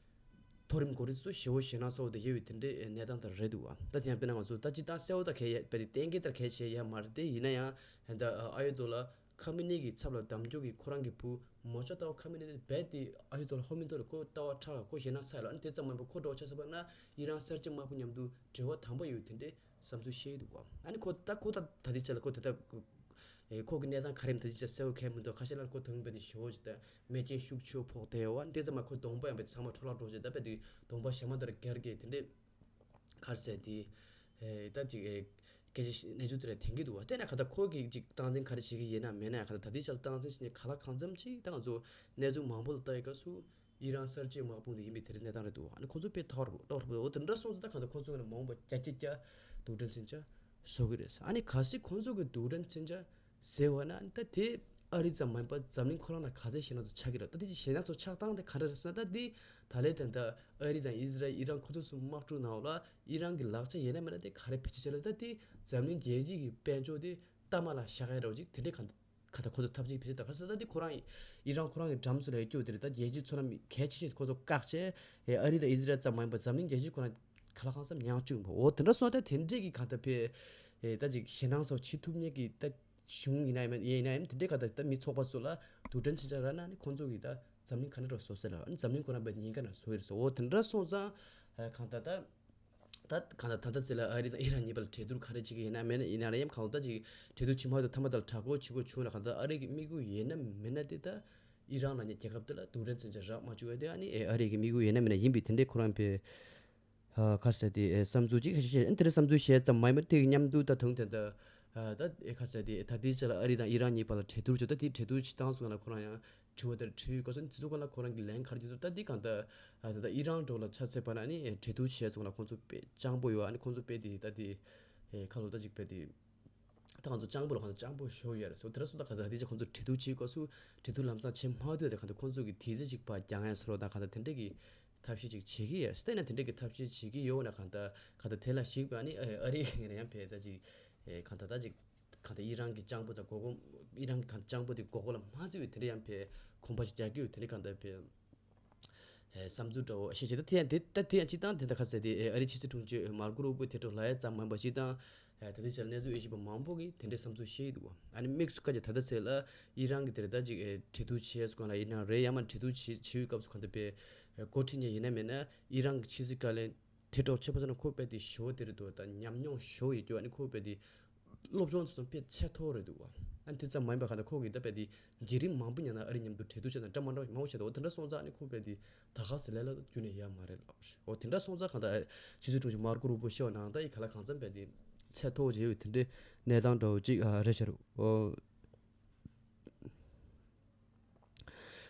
མཐོ་རིམ་འགོ་ཁྲིད་ཚོ་ཞེ་བོ་ཞེ་ན་སོགས་དེ་ཡོད་པའི་དེ་འདྲའི་གནས་སྟངས་དེ་རེད་འདུག་བ། ད་དེ་ཡང་དཔེར་ན་ང་ཚོ་ད་སྤྱིར་བཏང་གསལ་བོ་ད་གལ་ཡ་བས་དེ་གཏན་འཁེལ་ད་གལ་ཆེ་ཡ་མ་རེད་དེ་ཡིན་ན་ཡང་ད་ཨ་ཡོ་ཏོ་ལ་ཁ་མི་ནི་གི་ཚབ་ལ་གདམ་རྒྱུ་གི་ཁོ་རང་གི་བུ་མོ་ཅོ་ཏའོ་ཁ་མི་ནི་དེ་རྦད་དེ་ཨ་ཡོ་ཏོ་ལ་ཧོ་མི་ཏོ་ལ་ཁོ་ལྟ་བ་མཁྲེགས་ལ་ཁོ་ཞེ་ན་ཚ་ལ་ཨ་ནི་དེ་ཙམ་མ་ཡིན་པར་ཁོ་འགྲོ་ཆ་ས་པ་ན་ཨི་རན་གསར་བརྗེ་དམག་དཔུང་མཉམ་དུ་འབྲེལ་བ་དམ་པོ་ཡོད་དེ་འདྲའི་བསམ་ཚུལ་བཤད་ཀྱི་འདུག་བ། ཨ་ནི་ཁོ་ད་ཁོ་ད་ད་དེ་ཆ་ལ་ཁོ་དེ་ད་ཁོ་ཨེ་ཁོ་གི་གནས་སྟངས་ག་རེ་ཡིན་ད་དེ་ཆ་གསལ་བོ་གལ་མི་འདུག་ཁ་ཤས་ལ་ཁོ་དོན་པ་དེ་ཞེ་བོ་ཞིག་ད་མེ་རྐྱེན་ཤུགས་ཆེ་བོ་ཕོག་བསྡད་ཡོད་བ། དེ་ཙམ་མ་ཁོ་གདོང་པ་ཡང་བས་དེ་ཚང་མ་འཕྲོ་བརླག་འགྲོ་ཞིག་ད་བས་དེ་གདོང་པ་ཞྭ་མོ་ལྟར་འགྱེལ་གི་དེ་འདྲའི་ག་རེ་ཟེར་དེ་ཨེ་ད་ཅིག་ཨེ་སྐད་ཆ་ཞིག་གནས་ཚུལ་དེ་རེད་དེང་གི་འདུག་བ། དེ་ན་ག་ད་ཁོ་གིས་ཅིག་སྟངས་འཛིན་ག་རེ་བྱེད་ཀྱི་ཡིན་ན་མེད་ན་ཡང་ག་ད་ད་དེ་ཆ་ལ་སྟངས་འཛིན་བྱེད་ནས་ག་ལ་གང་འཚམ་ཅིག་ད་ང་ཚོ་གནས་ཚུལ་མང་པོ་ལ་ལྟ་ཡི་སྐབས་སུ་ ཨི་རན་གསར་བརྗེའི་དམག་དཔུང་དེ་ཡིན་པའི་དེ་རིང་གནས་སྟངས་རེད་འདུག་ཨ་ནི་ཁོང་ཚོ་དཔེ་ཐོག་རེད་འདུག་འོ་དེ་འདྲ་སོང་ཙང་ད་གང་ལྟར་ཁོང་ཚོ་ངོས་ནས་མ་འོངས་པ་བརྒྱ་ཆ་བརྒྱ་རྡུལ་ཕྲན་མཚོན་ཆ་བཟོ་གི་རེད། ཨ་ནི་གལ་སྲིད་ཁོང་ཚོ་གི་རྡུལ་ཕྲན་མཚོན་ཆ་ཟེར་བ་ན་ད་དེ་ཨ་རི་ཙམ་མ་ཡིན་པར་འཛམ་གླིང་ཁོ་རང་ལ་ག་ཚད་ཞེད་སྣང་ཚོ་ཆགས་ཀྱི་རེད། ད་དེ་ཅི་ཞེད་སྣང་ཚོ་ཆགས་སྟངས་དེ་ག་འདྲ་རེད་ཟེར་ན། ད་དེ་ད་ལས་དེ་འདྲ་ཨ་རི་དང་ཨི་ཟི་རལ་ཨི་རན་ཁོ་ཚོ་གསུམ་དམག་འཁྲུག་ནང་ལ་ཨི་རན་གྱི་ལག་ཆ་ཡིན་ན་མིན་ན་དེ་ག་རེ་བེད་སྤྱོད་བྱས་ལ། ད་དེ་འཛམ་གླིང་རྒྱལ་སྤྱི་གི་དཔལ་འབྱོར་དེ་གཏའ་མ་ལ་བཞག་ཡ་རོགས་ཅིག་དེ་འདྲའི་གང་གང་ལྟར་ཁོ་ཚོ་ཐབས་ཤེས་བེད་སྤྱོད་ད་ག་ས་ད་དེ་ཁོ་རང་ཨི་རན་ཁོ་རང་གི་འགྲམ་སུ་ལ་ཡ་སྐྱོ་དེ་རེད། ད་རྒྱལ་སྤྱིའི་ཚོགས་ལམ་གལ་ཆེ་ཤོས་ཁོ་ཚོ་བཀག་བྱས་ཨ་རི་དང་ཨི་ཟི་རལ་ཙམ་མ་ཡིན་པར་འཛམ་གླིང་རྒྱལ་སྤྱིའི་ཁོ་རང་ག་ལ་གང་འཚམ་ཉག་བཅུག་འོ་དེ་འདྲ་སོང་ད་དེ་འདྲས་ཀྱི་གང་ལྟར་ཕེ་ད་ཅིག་ཞེད་སྣང་སོགས་བྱེད་ཐུབ་མཁན་གྱི་ད་གཞུང་ཡིན་ན་ཡང་ཡིན་ན་ཡང་དེ་འདྲས་ག་ད་ད་མི་ཚོགས་པ་ཚོ་ལ་རྡུལ་ཕྲན་མཚོན་ཆ་རག་ན་ནི་ཁོང་ཚོ་གི་ད་འཛམ་གླིང་ག་འདྲ་བཟོ་ཟེར་ལ་འཛམ་གླིང་ཁོ་རང་བས་ཉེན་ཁ་ནང་བཟོ་ཡི་རེད་ཟེར། འོ་དེ་འདྲ་སོང་ཙང་གང་ལྟར་ད། ད་གང་ལྟར་ད་ལྟ་ཚེ་ལ་ཨ་རི་དང་ཨི་རན་གཉིས་བར་ལ་གྲོས་བསྡུར་ག་རེ་བྱེད་ཀྱི་ཡིན་ན་མེད་ན་ཡིན་ན་རེ་ཡང་གང་ལྟར་ཅིག་གྲོས་བསྡུར་བྱེད་མ་ཐུབ་ཐ་མ་དང་དྲག་པོ་བྱེད་དགོས་བྱུང་ན་གང་ལྟར་ཨ་རི་གི་དམིགས་ཡུལ་ཡིན་ན་མིན་ན་དེ་ད་ཨི་རན་ལབ་མཁན་རྒྱལ་ཁབ་དེ་ལ་རྡུལ་ཕྲན་མཚོན་ཆ་རག་མ་བཅུག་ཡ་དེ་ཨ་ནི་ཨ་རི་གི་དམིགས་ཡུལ་ཡིན་ན་མིན་ན་ཡིན་པའི་དེ་འདྲའི་ཁོ་རང་པའི་ཁ་ཟེར་དེ་བསམ་ཚུལ་ཅིག་ཤེས་ཤེས་དེ་འདྲའི་བསམ་ཚུལ་བཤད་ཙམ་མ་ཡིན་པར་དེ་གི་མཉམ་དུ་ད་དུང་དེ་འདྲ་ད་ཁ་ཟེར་དེ་ད་ལྟའི་ཆ་ལ་ཨ་རི་དང་ཨི་རན་གཉིས་བར་ལ་གྲོས་བསྡུར་བྱས་ད་དེ་གྲོས་བསྡུར་བྱེད་སྟངས་སུ་ལ་ཁོ་རང་ཡང་དྲི་བ་དེར་དྲིས་ཡོད་སྐོར་སོགས་དེ་ཚོ་སྐོར་ལ་ཁོ་རང་གི་ལན་ག་རེ་བྱེད་འདུག་ད་འདི་གང་ལྟར་ད་ལྟ་ཨི་རན་འགྲོ་ལ་ཆ་མཚོན་པ་ན་ནི་གྲོས་བསྡུར་བྱས་སོང་ལ་ཁོང་ཚོ་དཔེ་སྤྱང་པོ་ཡོད། ཨ་ནི་ཁོང་ཚོ་དཔེ་དེ་ད་དེ་ཁ་ལོ་ད་ཅིག་དཔེ་དེ་ད་ཁོང་ཚོ་སྤྱང་པོ་ལ་ཁོང་ཚོ་སྤྱང་པོ་ཞོ་ཡོད་རེད་ཟེར། དེ་ར་སོང་ད་ག་ད་དེ་ཅིག་ཁོང་ཚོ་གྲོས་བསྡུར་བྱེད་སྐོར་སུ་གྲོས་བསྡུར་ལམ་སང་བྱེད་མ་ཐུབ་ཡ་དེ་གང་ལྟར་ཁོང་ཚོ་གི་དེ་ཚེ་ཅིག་ཕར་རྒྱང་ཡ་སོ་ར་ད་གང་ལྟར་དེ་འདྲས་ཀྱི་ཐབས་ཤེས་ཅིག་བྱེད་ཀྱི་ཡོད་རེད། སྟེང་ན་དེ་འདྲས་ཀྱི་ཐབས་ཤེས་བྱེད་ཀྱི་ཡོད་ན་གང་ལྟར་གང་ལྟར་དེ་ལ་གཞིགས་པ་ནི་ཨ་རི་ཡིན་ན་ཡང་བས་ད་ཅིག་གང་ལྟར་ད་ཅིག་གང་ལྟར་ཨི་རན་གྱི་སྤྱང་པོ་དང་མགོ་སྐོར་ཨི་རན་གྱི་གང་སྤྱང་པོ་དེ་མགོ་སྐོར་ལ་མ་བརྩི་བའི་དེ་འདྲ་ཡང་ཕེ་གོམ་པ་ཞིག་རྒྱག་གི་ཡོད། དེ་འདྲ་གང་ལྟར་ཕེ་བསམ་ཚུལ་འདྲ་བོ་བཤད་བྱས་ད་དེ་ཡང་དེ་ད་དེ་ཡང་སྤྱི་བཏང་དེ་འདྲ་ཁ་ཟེར་དེ་ཨ་རི་ཕྱི་སྲིད་དྲུང་ཆེ་མར་ཀོ་རུ་པོ་དེ་འདྲ་ལབ་ཡ་ཙམ་མིན་པ་སྤྱི་བཏང་ད་ལྟའི་ཆར་གནས་ཚུལ་དབྱེ་ཞིབ་པ་མང་པོ་གིས་དེ་འདྲའི་བསམ་ཚུལ་བཤད་ཀྱི་འདུག་ཨ་ནི་དམིགས་སུ་བཀར་གྱི་ད་ལྟ་ཚེ་ལ་ཨི་རན་གྱི་དེ་འདྲ་ད་ཅིག་གྲོས་བསྡུར་བྱས་སོང་ལ་ཡིན་ན་རེད། ཡང་མ་གྲོས་བསྡུར་བྱེད་བྱེད་པའི་སྐབས་སུ་གང་ལྟར་ཕེ་འགོ་ཁྲིད་མཁན་ཡིན་ན་མིན་ན་ཨི་རན་གྱི་ཕྱི་སྲིད་བཀའ་བློན་དེ་འདྲ་ཆེ་པོ་ཟེར་ན་ཁོ་དཔེ་དེ་ཞོ་དེ་རེད་འདུག་ད་ཉམས་མྱོང་ཞོ་ཡོད་རྒྱུ་ཨ་ནི་ཁོ་དཔེ་དེ་སློབ་སྦྱོང་དེ་ཚོ་དཔེ་ཚད་མཐོ་རེད་འདུག་བ། ཨ་ནི་དེ་ཙམ་མ་ཡིན་པ་གང་ལྟར་ཁོ་གིས་ད་དཔེ་དེ་བརྒྱུད་རིམ་མང་པོ་ཉན་ན་ཨ་རི་མཉམ་དུ་གྲོས་བསྡུར་བྱས་ན་འདྲ་མ་འདྲ་མང་པོ་བྱས་འདུག་འོ་དེ་འདྲ་སོང་ཙང་ཨ་ནི་ཁོ་དཔེ་དེ་ད་ག་ཟེ་ལས་ལ་རྒྱུ་ནས་ཡ་མ་རེད་ལབ་རེད། འོ་དེ་འདྲ་སོང་ཙང་གང་ལྟར་ཕྱི་སྲིད་དྲུང་ཆེ་མར་ཀོ་རུ་པོ་ཤོག་ནང་ད་ཡི་ག་ལ་གང་འཚམ་དཔེ་དེ་ཚད་མཐོ་བོ་བྱས་ཡོད་དེ་འདྲའི་གནས་སྟངས་འདྲ་བོ་ཅིག་རེད་ཤག་འོ།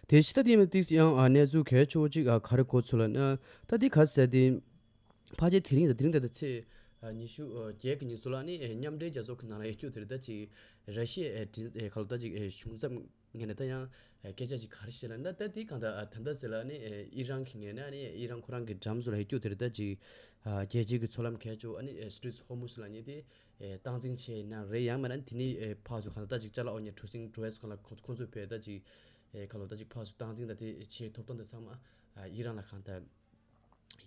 དེ་ཕྱི་ད་ལྟའི་ཏིག་ཡང་གནས་ཚུལ་གལ་ཆེ་བོ་ཅིག་ག་རེ་གོ་ཚུལ་ལ་ན་ད་ལྟའི་ག་ཟེར་དེ་ཕལ་ཆེར་དེ་རིང་དང་དེ་རིང་ད་ལྟ་ཚེས་ཉི་ཤུ་བརྒྱད་ཀྱི་ཉིན་སུ་ལ་ནི་མཉམ་འབྲེལ་རྒྱལ་ཚོགས་ཀྱི་ནང་ལ་ཡོད་རྒྱུ་དེ་རེད། ད་ཅིག་ར་ཤི་ཡའི་ག་ལ་ད་ཅིག་གཞུང་ཚབ་ངོས་ནས་ད་ཡང་སྐད་ཆ་ཅིག་ག་རེ་བཤད་ལ་ན་ད་དེ་གང་ད་ད་ལྟ་ཚེ་ལ་ནི་ཨི་རན་གྱི་ངོས་ནས་ནི་ཨི་རན་ཁོ་རང་གི་འགྲམ་སུ་ལ་ཡོད་རྒྱུ་དེ་རེད། ད་ཅིག་རྒྱལ་སྤྱིའི་གི་ཚོགས་ལམ་གལ་ཆེ་བོ་ཨ་ནི་སི་ཊི་རེཊ་ཧོར་མུ་ཛ་ལ་ནི་དེ། ཨེ་སྟངས་འཛིན་བྱས་ཡིན་ན་རེད། ཡང་མིན་ན་དེ་ནི་ཨེ་ཕར་ཚུར་གང་ལྟར་ཅིག་ཅ་ལག་འོ་ཉལ་གྲུ་གཟིངས་འགྲོ་ཡས་སུ་གང་ལ་ཁོ་ཁོ་ཚོས་བས་ད་ཅིག་ཨེ་གང་ལ་ད་ཅིག་ཕར་ཚུར་སྟངས་འཛིན་ད་དེ་བྱེད་ཐོབ་ཐང་དེ་ཚང་མ་ཨ་ཨི་རན་ལ་གང་ལྟར་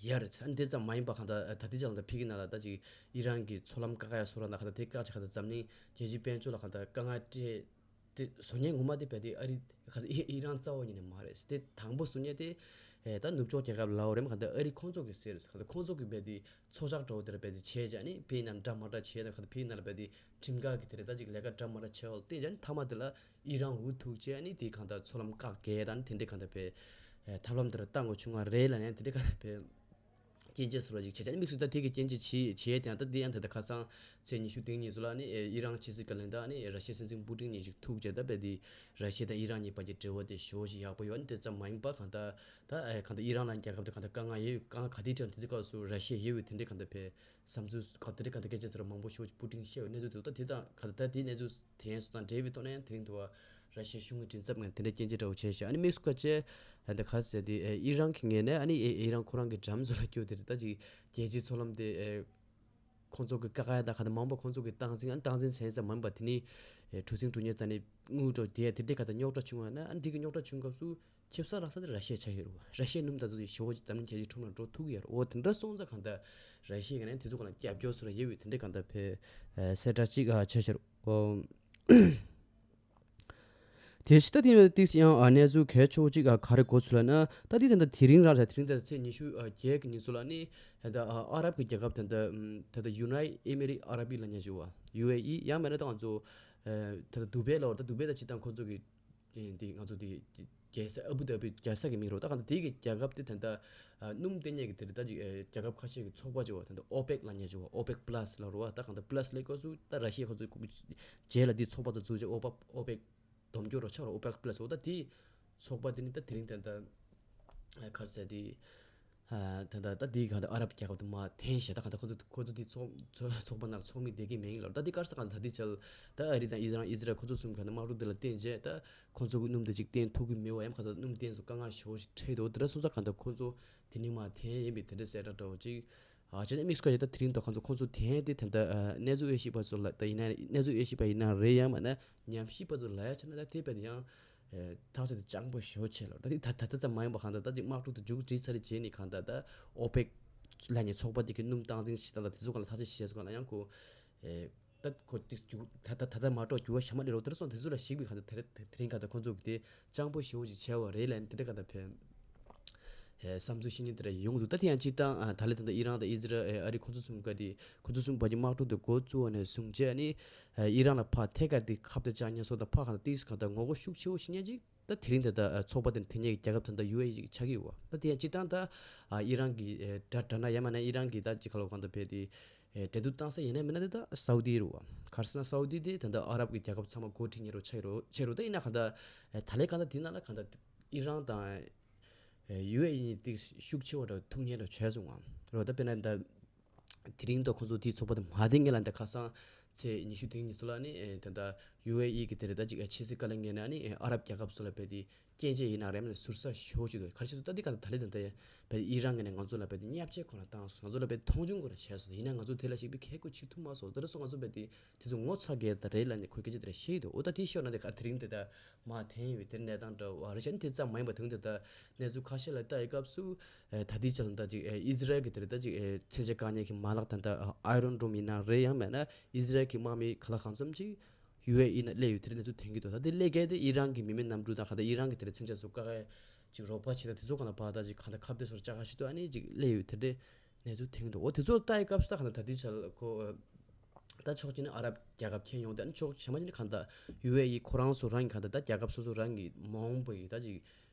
ཡ་རེད། ཨ་ནི་དེ་ཙམ་མ་ཡིན་པ་གང་ལྟར་ཨ་ད་ལྟའི་ཆ་ལ་ད་ཕི་གི་ནང་ལ་ད་ཅིག་ཨི་རན་གྱི་མཚོ་ལམ་བཀག་ཡ་སོ་ར་ན་གང་ལྟར་དེ་བཀག་ཅིག་གང་ལྟར་འཛམ་གླིང་རྒྱལ་སྤྱིའི་དཔལ་འབྱོར་ལ་གང་ལྟར་དཀའ་ངལ་སྤྲད་དེ་བཟོ་ཉེན་ངོ་མ་དེ་བས་དེ་ཨ་རི་ག་ས་ཨི་ཨི་རན་རྩ་བ་ཉིད་ནས་མ་རེད། དེ་དང་པོ་བཟོ་ཉེན་དེ་ཨེ་ད་ནུབ་ཕྱོགས་རྒྱལ་ཁབ་ལའོ་རེད་མ་གང་ལྟར་ཨ་རི་ཁོང་ཚོ་གི་ཟེར་གང་ལྟར་ཁོང་ཚོ་གི་བས་དེ། ཚོ་ཇག་འདྲ་བོ་དེར་རྦད་དེ་བྱས་ཀྱང་ནི་ཕའི་ནང་འདྲ་མ་འདྲ་བྱས་དང་ཁ་ཕའི་ནང་ལ་རྦད་དེ་ཁྲིམས་འགལ་གྱི་དེ་རེད་ད་ཅིག་ལས་ཀ་འདྲ་མ་འདྲ་བྱས་འོག་བསྟན་ཀྱང་ནི་མཐའ་མ་དེ་ལ་ཨི་རན་འུ་ཐུག་བྱས་ནི་དེ་གང་ལྟར་མཚོ་ལམ་བཀག་གས་དང་དེ་འདྲའི་གང་ལྟར་བས་ཐབས་ལམ་དེ་ར་བཏང་དགོས་བྱུང་བ་རེད་ལ་ནི་དེ་འདྲའི་གང་ལྟར་བས་སྐྱོན་བརྗོད་སོགས་ལ་ཅིག་བྱས་ཀྱང་ནི་དམིགས་སུ་ད་དེ་གི་སྐྱོན་བརྗོད་བྱས་བྱས་དེ་ཡང་ད་དེ་ཡང་ད་ལྟ་ཁ་སང་ཚེས་ཉི་ཤུ་དེ་ཉིན་སུ་ལ་ནི་ཨི་རན་ཕྱི་སྲིད་བཀའ་བློན་དང་ནི་ར་ཤི་ཡའི་སྲིད་འཛིན་པུ་ཏིན་གཉིས་ཅིག་ཐུག་བྱས་ད་རྦད་དེ་ར་ཤི་ཡ་དང་ཨི་རན་གཉིས་བར་གྱི་འབྲེལ་བ་དེ་ཞེ་པོ་ཅིག་ཡག་པོ་ཡོད་ནི་དེ་ཙམ་མ་ཡིན་པ་གང་ལྟར། ད་ཨེ་གང་ལྟར་ཨི་རན་ལ་རྒྱལ་ཁབ་དེ་གང་ལྟར་དཀའ་ངལ་ཡོད་དཀའ་ངལ་ག་དུས་འཕྲད་དེ་དུས་སྐབས་སུ་ར་ཤི་ཡ་ཡོད་པའི་དེ་འདྲའི་གང་ལྟར་བས་བསམ་ཚུལ་གང་དེ་འདྲའི་གང་ལྟར་སྐད་ཆ་ཚོ་ར་མང་པོ་ཞེ་པོ་ཅིག་པུ་ཏིན་བཤད་པའི་གནས་ཚུལ་འདུག་ད་དེ་དང་གང་ལྟར་ད་དེའི་གནས་ཚུལ་དེ་ཡན་སོ་དང་འབྲེལ་བའི་ཐོག་ནས་ཡང་དེ་རིང་དུ་བ་ར་ཤི་ཡའི་གཞུང་གི་མགྲིན་ཚབ་ངོས་དེ་འདྲའི་སྐྱོན་བརྗོད་འདྲ་བོ་བྱས་ཤག་ཨ་ནི་དམིགས་སུ་བཀར་བྱས་ད་ལྟ་ག་ཟེར་དེ་ཨེ་ཨི་རན་གྱི་ངོས་ནས་ཨ་ནི་ཨེ་ཨི་རན་ཁོ་རང་གི་འགྲམ་ཚོ་ལ་སྐྱོ་དེ་རེད་ད་ཅིག་རྒྱལ་སྤྱིའི་མཚོ་ལམ་དེ་ཨེ། ཁོང་ཚོ་གི་ཀ་ཁ་ཡ་ད་ག་ད་མང་པོ་ཁོང་ཚོ་གི་སྟངས་འཛིན་ཨ་སྟངས་འཛིན་བྱས་ཙམ་མིན་པ་དེ་ནི་གྲུ་གཟིངས་གྲུ་ཉེ་ཙ་ནས་དངུལ་འགྲོ་དེ་དེ་འདྲའི་ག་ད་རྙོག་དྲ་བྱུང་བ་ན་ཨ་འདི་གི་རྙོག་དྲ་བྱུང་སྐབས་སུ་ཁེབས་ས་རག་ས་དེ་ར་ཤི་ཡ་ཆགས་ཡོད་རེད་བ། ར་ཤི་ཡའི་སྣུམ་ད་ཚོ་ཞེ་བོ་ཅིག་འཛམ་གླིང་རྒྱལ་སྤྱིའི་ཁྲོམ་ལ་འགྲོ་ཐུབ་ཀྱི་ཡོད་རེད། འོ་དེ་འདྲ་སོང་ཙང་གང་ལྟར་ར་ཤི་ཡའི་ངོས་ནས་དེ་ཚོ་ག་ལ་རྒྱབ་སྐྱོར་སུ་ལ་ཡོད་པའི་དེ་འདྲའི་གང་ལྟར་བས་གསལ་བསྒྲགས་ཅིག་ཆགས་ཤར་འོ། དེ་ཕྱི་ད་ཐེངས་ཏིག་ཡང་གནས་ཚུལ་གལ་ཆེ་བོ་གཅིག་ག་རེ་གོ་ཚུལ་ལ་ན་ད་ཏིག་ད་ལྟ་དེ་རིང་རང་རེད། དེ་རིང་ད་ལྟ་ཚེས་ཉི་ཤུ་བརྒྱད་ཀྱི་ཉིན་སུ་ལ་ནི་ད་ལྟ་ཨ་རབ་ཀྱི་རྒྱལ་ཁབ་ད་ལྟ་ད་ལྟ་ཡུ་ནའི་ཨེ་མི་རི་ཨ་ར་བི་ལབ་མཁན་ཅིག་ཡོད་པ། ཡུ་ཨེ་ཨི་ཡང་མིན་ན་ད་ང་ཚོ་ད་ལྟ་དུ་བེ་ལབ་པ་ད་དུ་བེ་ད་སྤྱིར་བཏང་ཁོ་ཚོ་གི་དེ་ང་ཚོ་དེ་རྒྱལ་ས་ཨ་བུ་དྷ་བི་རྒྱལ་ས་གི་མིང་རེད། ད་གང་ལྟར་དེ་གི་རྒྱལ་ཁབ་དེ་ད་ལྟ་ཨ་སྣུམ་བཏོན་མཁན་གྱི་དེ་རེད་ད་ཅིག་ཨ་རྒྱལ་ཁབ་ཁ་ཤས་ཀྱི་ཚོགས་པ་ཅིག་ཡོད་པ། ད་ལྟ་ཨོ་པེག་ལབ་མཁན་ཅིག་ཡོད་པ། ཨོ་པེག་པ་ལ་སི་ལབ་རེད་བ། ད་གང་ལྟར་པ་ལ་སི་ལབ་སྐབས་སུ་ད་ར་ཤི་ཡ་ཁོ་ཚོའི་རྗེས་ལ་དེའི་ཚོགས་པ་དང་འཛུགས་བྱས་ཨོ་པ་ཨོ་པེག་སྡོམ་སྐྱོར་རོགས་ཆགས་རོགས་ཨོ་པེག་པ་ལ་སི། འོ་ད་དེའི་ཚོགས་པ་དེ་ནི་ད་དེ་རིང་ད་ལྟ་ ག་རེ་ཟེར་དེ། ད་ད་ད་འདི་གང་ལྟར་ཨ་རབ་རྒྱལ་ཁབ་དེ་མར་འཐེན་བྱས། ད་གང་ལྟར་ཁོ་ཚོ་ཁོ་ཚོ་འདི་ཚོགས་ཚོགས་ཚོགས་པ་ནང་ལ་ཚོགས་མི་བསྡད་ཀྱི་མེད་ཡིན་ལབ། ད་འདི་ག་རེ་ཟེར། གང་ལྟར་ད་འདི་ཆ་ལ་ད་ཨ་རི་དང་ཨི་རན་ཨི་ཟི་རལ་ཁོ་ཚོ་གསུམ་གང་ལྟར་དམག་འཁྲུག་འདི་ལ་བརྟེན་བྱས། ད་ཁོ་ཚོ་གི་སྣུམ་དེ་ཅིག་བཏོན་ཐུབ་ཀྱི་མེད་པ། ཡང་གང་ལྟར་སྣུམ་བཏོན་ཚོ་དཀའ་ངལ་ཞེ་པོ་ཞིག་འཕྲད་འདུག་དེ་འདྲ་སོང་ཙང་གང་ལྟར་ཁོ་ཚོ་དེ་ནས་མར་འཐེན་ཡིན་པའི་དེ་འདྲ་གསལ་བསྒྲགས་འདྲ་བོ་ཅིག་ཨ་ཅེ་ནས་དམིགས་སུ་བཀར་བྱས། ད་དེ་རིང་ད་ཁོ་ཚོ་ཁོ་ཚོ་འཐེན་ཏེ་ད་ལྟ་གནས་ཚུལ་དབྱེ་ཞིབ་པ་ཚོ་ལ་ད་ཡིན་ན་གནས་ཚུལ་དབྱེ་ཞིབ་པ་ཡིན་ན་རེད། ཡང་མིན་ན་ཉམས་ཞིབ་པ་ཚོ་ལ་ཡ་ཆ་ན་ད་དེ་བས་ཡང་ཐག་ཆོད་དེ་སྤྱང་པོ་ཞེ་པོ་ཆེ་ལ། ད་དེ་ད་ད་ད་ཙམ་མ་ཡིན་པ་གང་ལྟར་ད་ཅིག་དམག་འཁྲུག་དེ་མཇུག་སྒྲིལ་ཚར་རྗེས་ནས་གང་ལྟར་ད་ཨོ་པེག་ལབ་མཁན་ཚོགས་པ་དེ་གི་སྣུམ་སྟངས་འཛིན་བྱེད་སྟངས་ལ་དེ་ཚོ་གང་ལ་ཐག་གཅོད་བྱས་སོང་གང་ལ་ཡང་ཁོ། ད་ཁོ་དེ་འགྱུར་ད་ད་ད་ད་མ་གཏོགས་འགྱུར་བ་ཞེ་མ་རེད་རོ། དེ་ར་སོང་དེ་ཚོ་ལ་གཞིགས་པའི་གང་ལྟར་དེ་རིང་གང་ལྟར་ཁོ་ཚོ་གི་དེ་སྤྱང་པོ་ཞེ་པོ་ཅིག་བྱས་པ་རེད་ལབ་ནས་དེ་འདྲ་གང་ལྟར་ཕན། ཨེ་བསམ་ཚུལ་བཤད་མཁན་དེ་འདྲ་ཡོང་འདུག་ད་དེ་ཡང་སྤྱིར་བཏང་ཨ་ད་ལན་ད་ལྟ་ཨི་རན་དང་ཨི་ཟི་རལ་ཨེ་ཨ་རི་ཁོ་ཚོ་གསུམ་ཀ་དེ་ཁོ་ཚོ་གསུམ་བར་གྱི་དམག་འཁྲུག་དེ་འགོ་བཙུགས་པ་ནས་བཟུང་བྱས་ནི་ཨ་ཨི་རན་ལ་ཕར་ཐད་ཀར་དེ་ཁ་གཏད་བཅག་མཁན་སོགས་དང་ཕར་གང་ལྟར་ཏིས་གང་ལྟར་ངོ་རྒོལ་ཤུགས་ཆེ་བོ་བྱེད་མཁན་ཅིག་ད་དེ་རིང་དེ་ལྟ་ཚོགས་པ་དེ་དེ་ཉིད་ཀྱི་རྒྱལ་ཁབ་ད་ལྟ་ཡུ་ཨེ་ཡིག་ཆགས་ཀྱི་ཡོད་པ། ད་དེ་ཡང་སྤྱིར་བཏང་ད་ཨ་ཨི་རན་གྱི་ཨེ་དགྲ་དགྲ་ན་ཡང་མིན་ན་ཨི་རན་གྱི་ད་ཅིག་ཁ་ལོ་གང་ལྟར་བས་དེ་ཨེ་འགྲན་བསྡུར་བཏང་ས་ཡིན་ན་མིན་ན་དེ་ད་སའུ་དི་རུ་བ། ག་རེ་ཟེར་ན་སའུ་དི་དེ་ད་ལྟ་ཨ་རབ་ཀྱི་རྒྱལ་ཁབ་ཚང་མ་འགོ་ཁྲིད་མཁན་རུ་ཆགས་རུ་ཆགས་རུ་ད་ཡིན་ན་གང་ལྟར་ཨེ་ད་ལན་གང་ལྟར་དེ་ན་ལ་གང་ལྟར་ཨི་རན་དང་ཨེ་ཡུ་ཨེ་ཡི་གཉིས་ཏིག་ཤུགས་ཆེ་བ་འདྲ་ཐུག་མཁན་འདྲ་བྱས་སོང་བ་རུ། ད་དཔེར་ན་ད། དེ་རིང་ད་ཁོ་ཚོ་དེའི་ཚོགས་པ་དེ་མ་དེ་ངེད་ལ་འདི་ཁ་སང་ཚེས་ཉི་ཤུ་དེ་ཉིན་ཚོ་ལ་ནི་ཨེ་ད་ལྟ་ཡུ་ཨེ་ཨི་གི་དེ་རེད་ད་ཅིག་ཨེ་ཕྱི་སྲིད་བཀའ་བློན་ངེད་ནས་ནི་ཨེ་ཨ་རབ་རྒྱལ་ཁབ་ཚོ་ལ་བས་དེ་སྐྱོན་བརྗོད་ཡིན་ན་རེད་མིན་ཟུར་ཟ་ཞེ་པོ་ཅིག་འདུག་ག་རེ་བྱས་འདུག་ད་འདི་ག་ད་ད་ལེ་ད་ལྟ་ཡ་བས་ཨི་རན་ངེད་ནས་ང་ཚོ་ལ་བས་དེ་བརྙས་བཅོས་ཁོ་ན་བཏང་སོང་། ང་ཚོ་ལ་བས་མཐོང་ཆུང་ཁོ་ན་བྱས་སོང་། ཡིན་ན་ང་ཚོ་དེ་ལ་ཞིག་པའི་ཁེ་ཁོ་བྱེད་ཐུབ་མ་སོང་། དེ་རེད་སོང་ང་ཚོ་བས་དེ་དེ་ཚོ་ངོ་ཚ་གས་ད་རེད་ལ་ནི་ཁོས་སྐད་ཆ་དེ་རེད་བཤད་ཡི་འདུག་འོ་ད་དེ་ཤོར་ན་འདི་ག་དེ་རིང་དེ་ད་མ་འཐེན་ཡོད་པའི་དེར་གནས་སྟངས་འདྲ་བ་རེད་ཤག་དེ་ཙམ་མ་ཡིན་པ་དོན་དེ་ད་གནས་ཚུལ་ཁ་ཤས་ལ་ལྟ་ཡི་སྐབས་སུ། ཨེ་ད་ལྟའི་ཆ་ལ་ད་ཅིག་ཨེ་ཨི་ཟི་རལ་གྱི་དེ་རེད་ད་ཅིག་ཨེ་མཚོན་ཆ་བཀག་ཉར་གྱི་མ་ལག་ད་ལྟ་ཨ་ཡོན་ཌོམ་ཡིན་ན་རེད། ཡང་མེད་ན་ཨི་ཟི་རལ་གྱི་དམག་མི་ག་ལ་གང་འཚམ་ཅིག་ཡུ་ཨེ་ཨི་ནང་སླེབས་ཡོད་དེ་རེད་གནས་ཚུལ་ཐོན་གྱི་འདུག་ད་དེ་སླེབས་མཁན་དེ་ཨི་རན་གྱི་མི་མེད་གནམ་གྲུ་དང་ག་ད་ཨི་རན་གྱི་དེ་རེད་མཚོན་ཆ་ཚོ་བཀག་ཡ་ཅིག་རོགས་པ་བྱེད་ད་དེ་ཚོ་གང་ལ་བར་ད་ཅིག་གང་ལྟར་ཁ་གཏད་སོར་བཅག་ག་ཞིག་ཏུ་ཨ་ནི་ཅིག་སླེབས་ཡོད་དེ་རེད་གནས་ཚུལ་ཐོན་གྱི་འདུག་འོ་དེ་ཚོ་ལ་ལྟ་ཡི་སྐབས་སུ་ད་གང་ལྟར་ད་ལྟའི་ཆ་ལ་ཁོ་ད་ཕྱོགས་གཅིག་ནས་ཨ་རབ་རྒྱལ་ཁབ་ཁྱེར་ཡོང་དེ་ཨ་ནི་ཕྱོགས་གཞན་པ་གཅིག་ནས་གང་ལྟར་ཡུ་ཨེ་ཨི་ཁོ་རང་ཚོ་རང་གི་གང་ལྟར་ད་རྒྱལ་ཁབ་སོ་སོ་རང་གི་མ་འོངས་པའི་ད་ཅིག་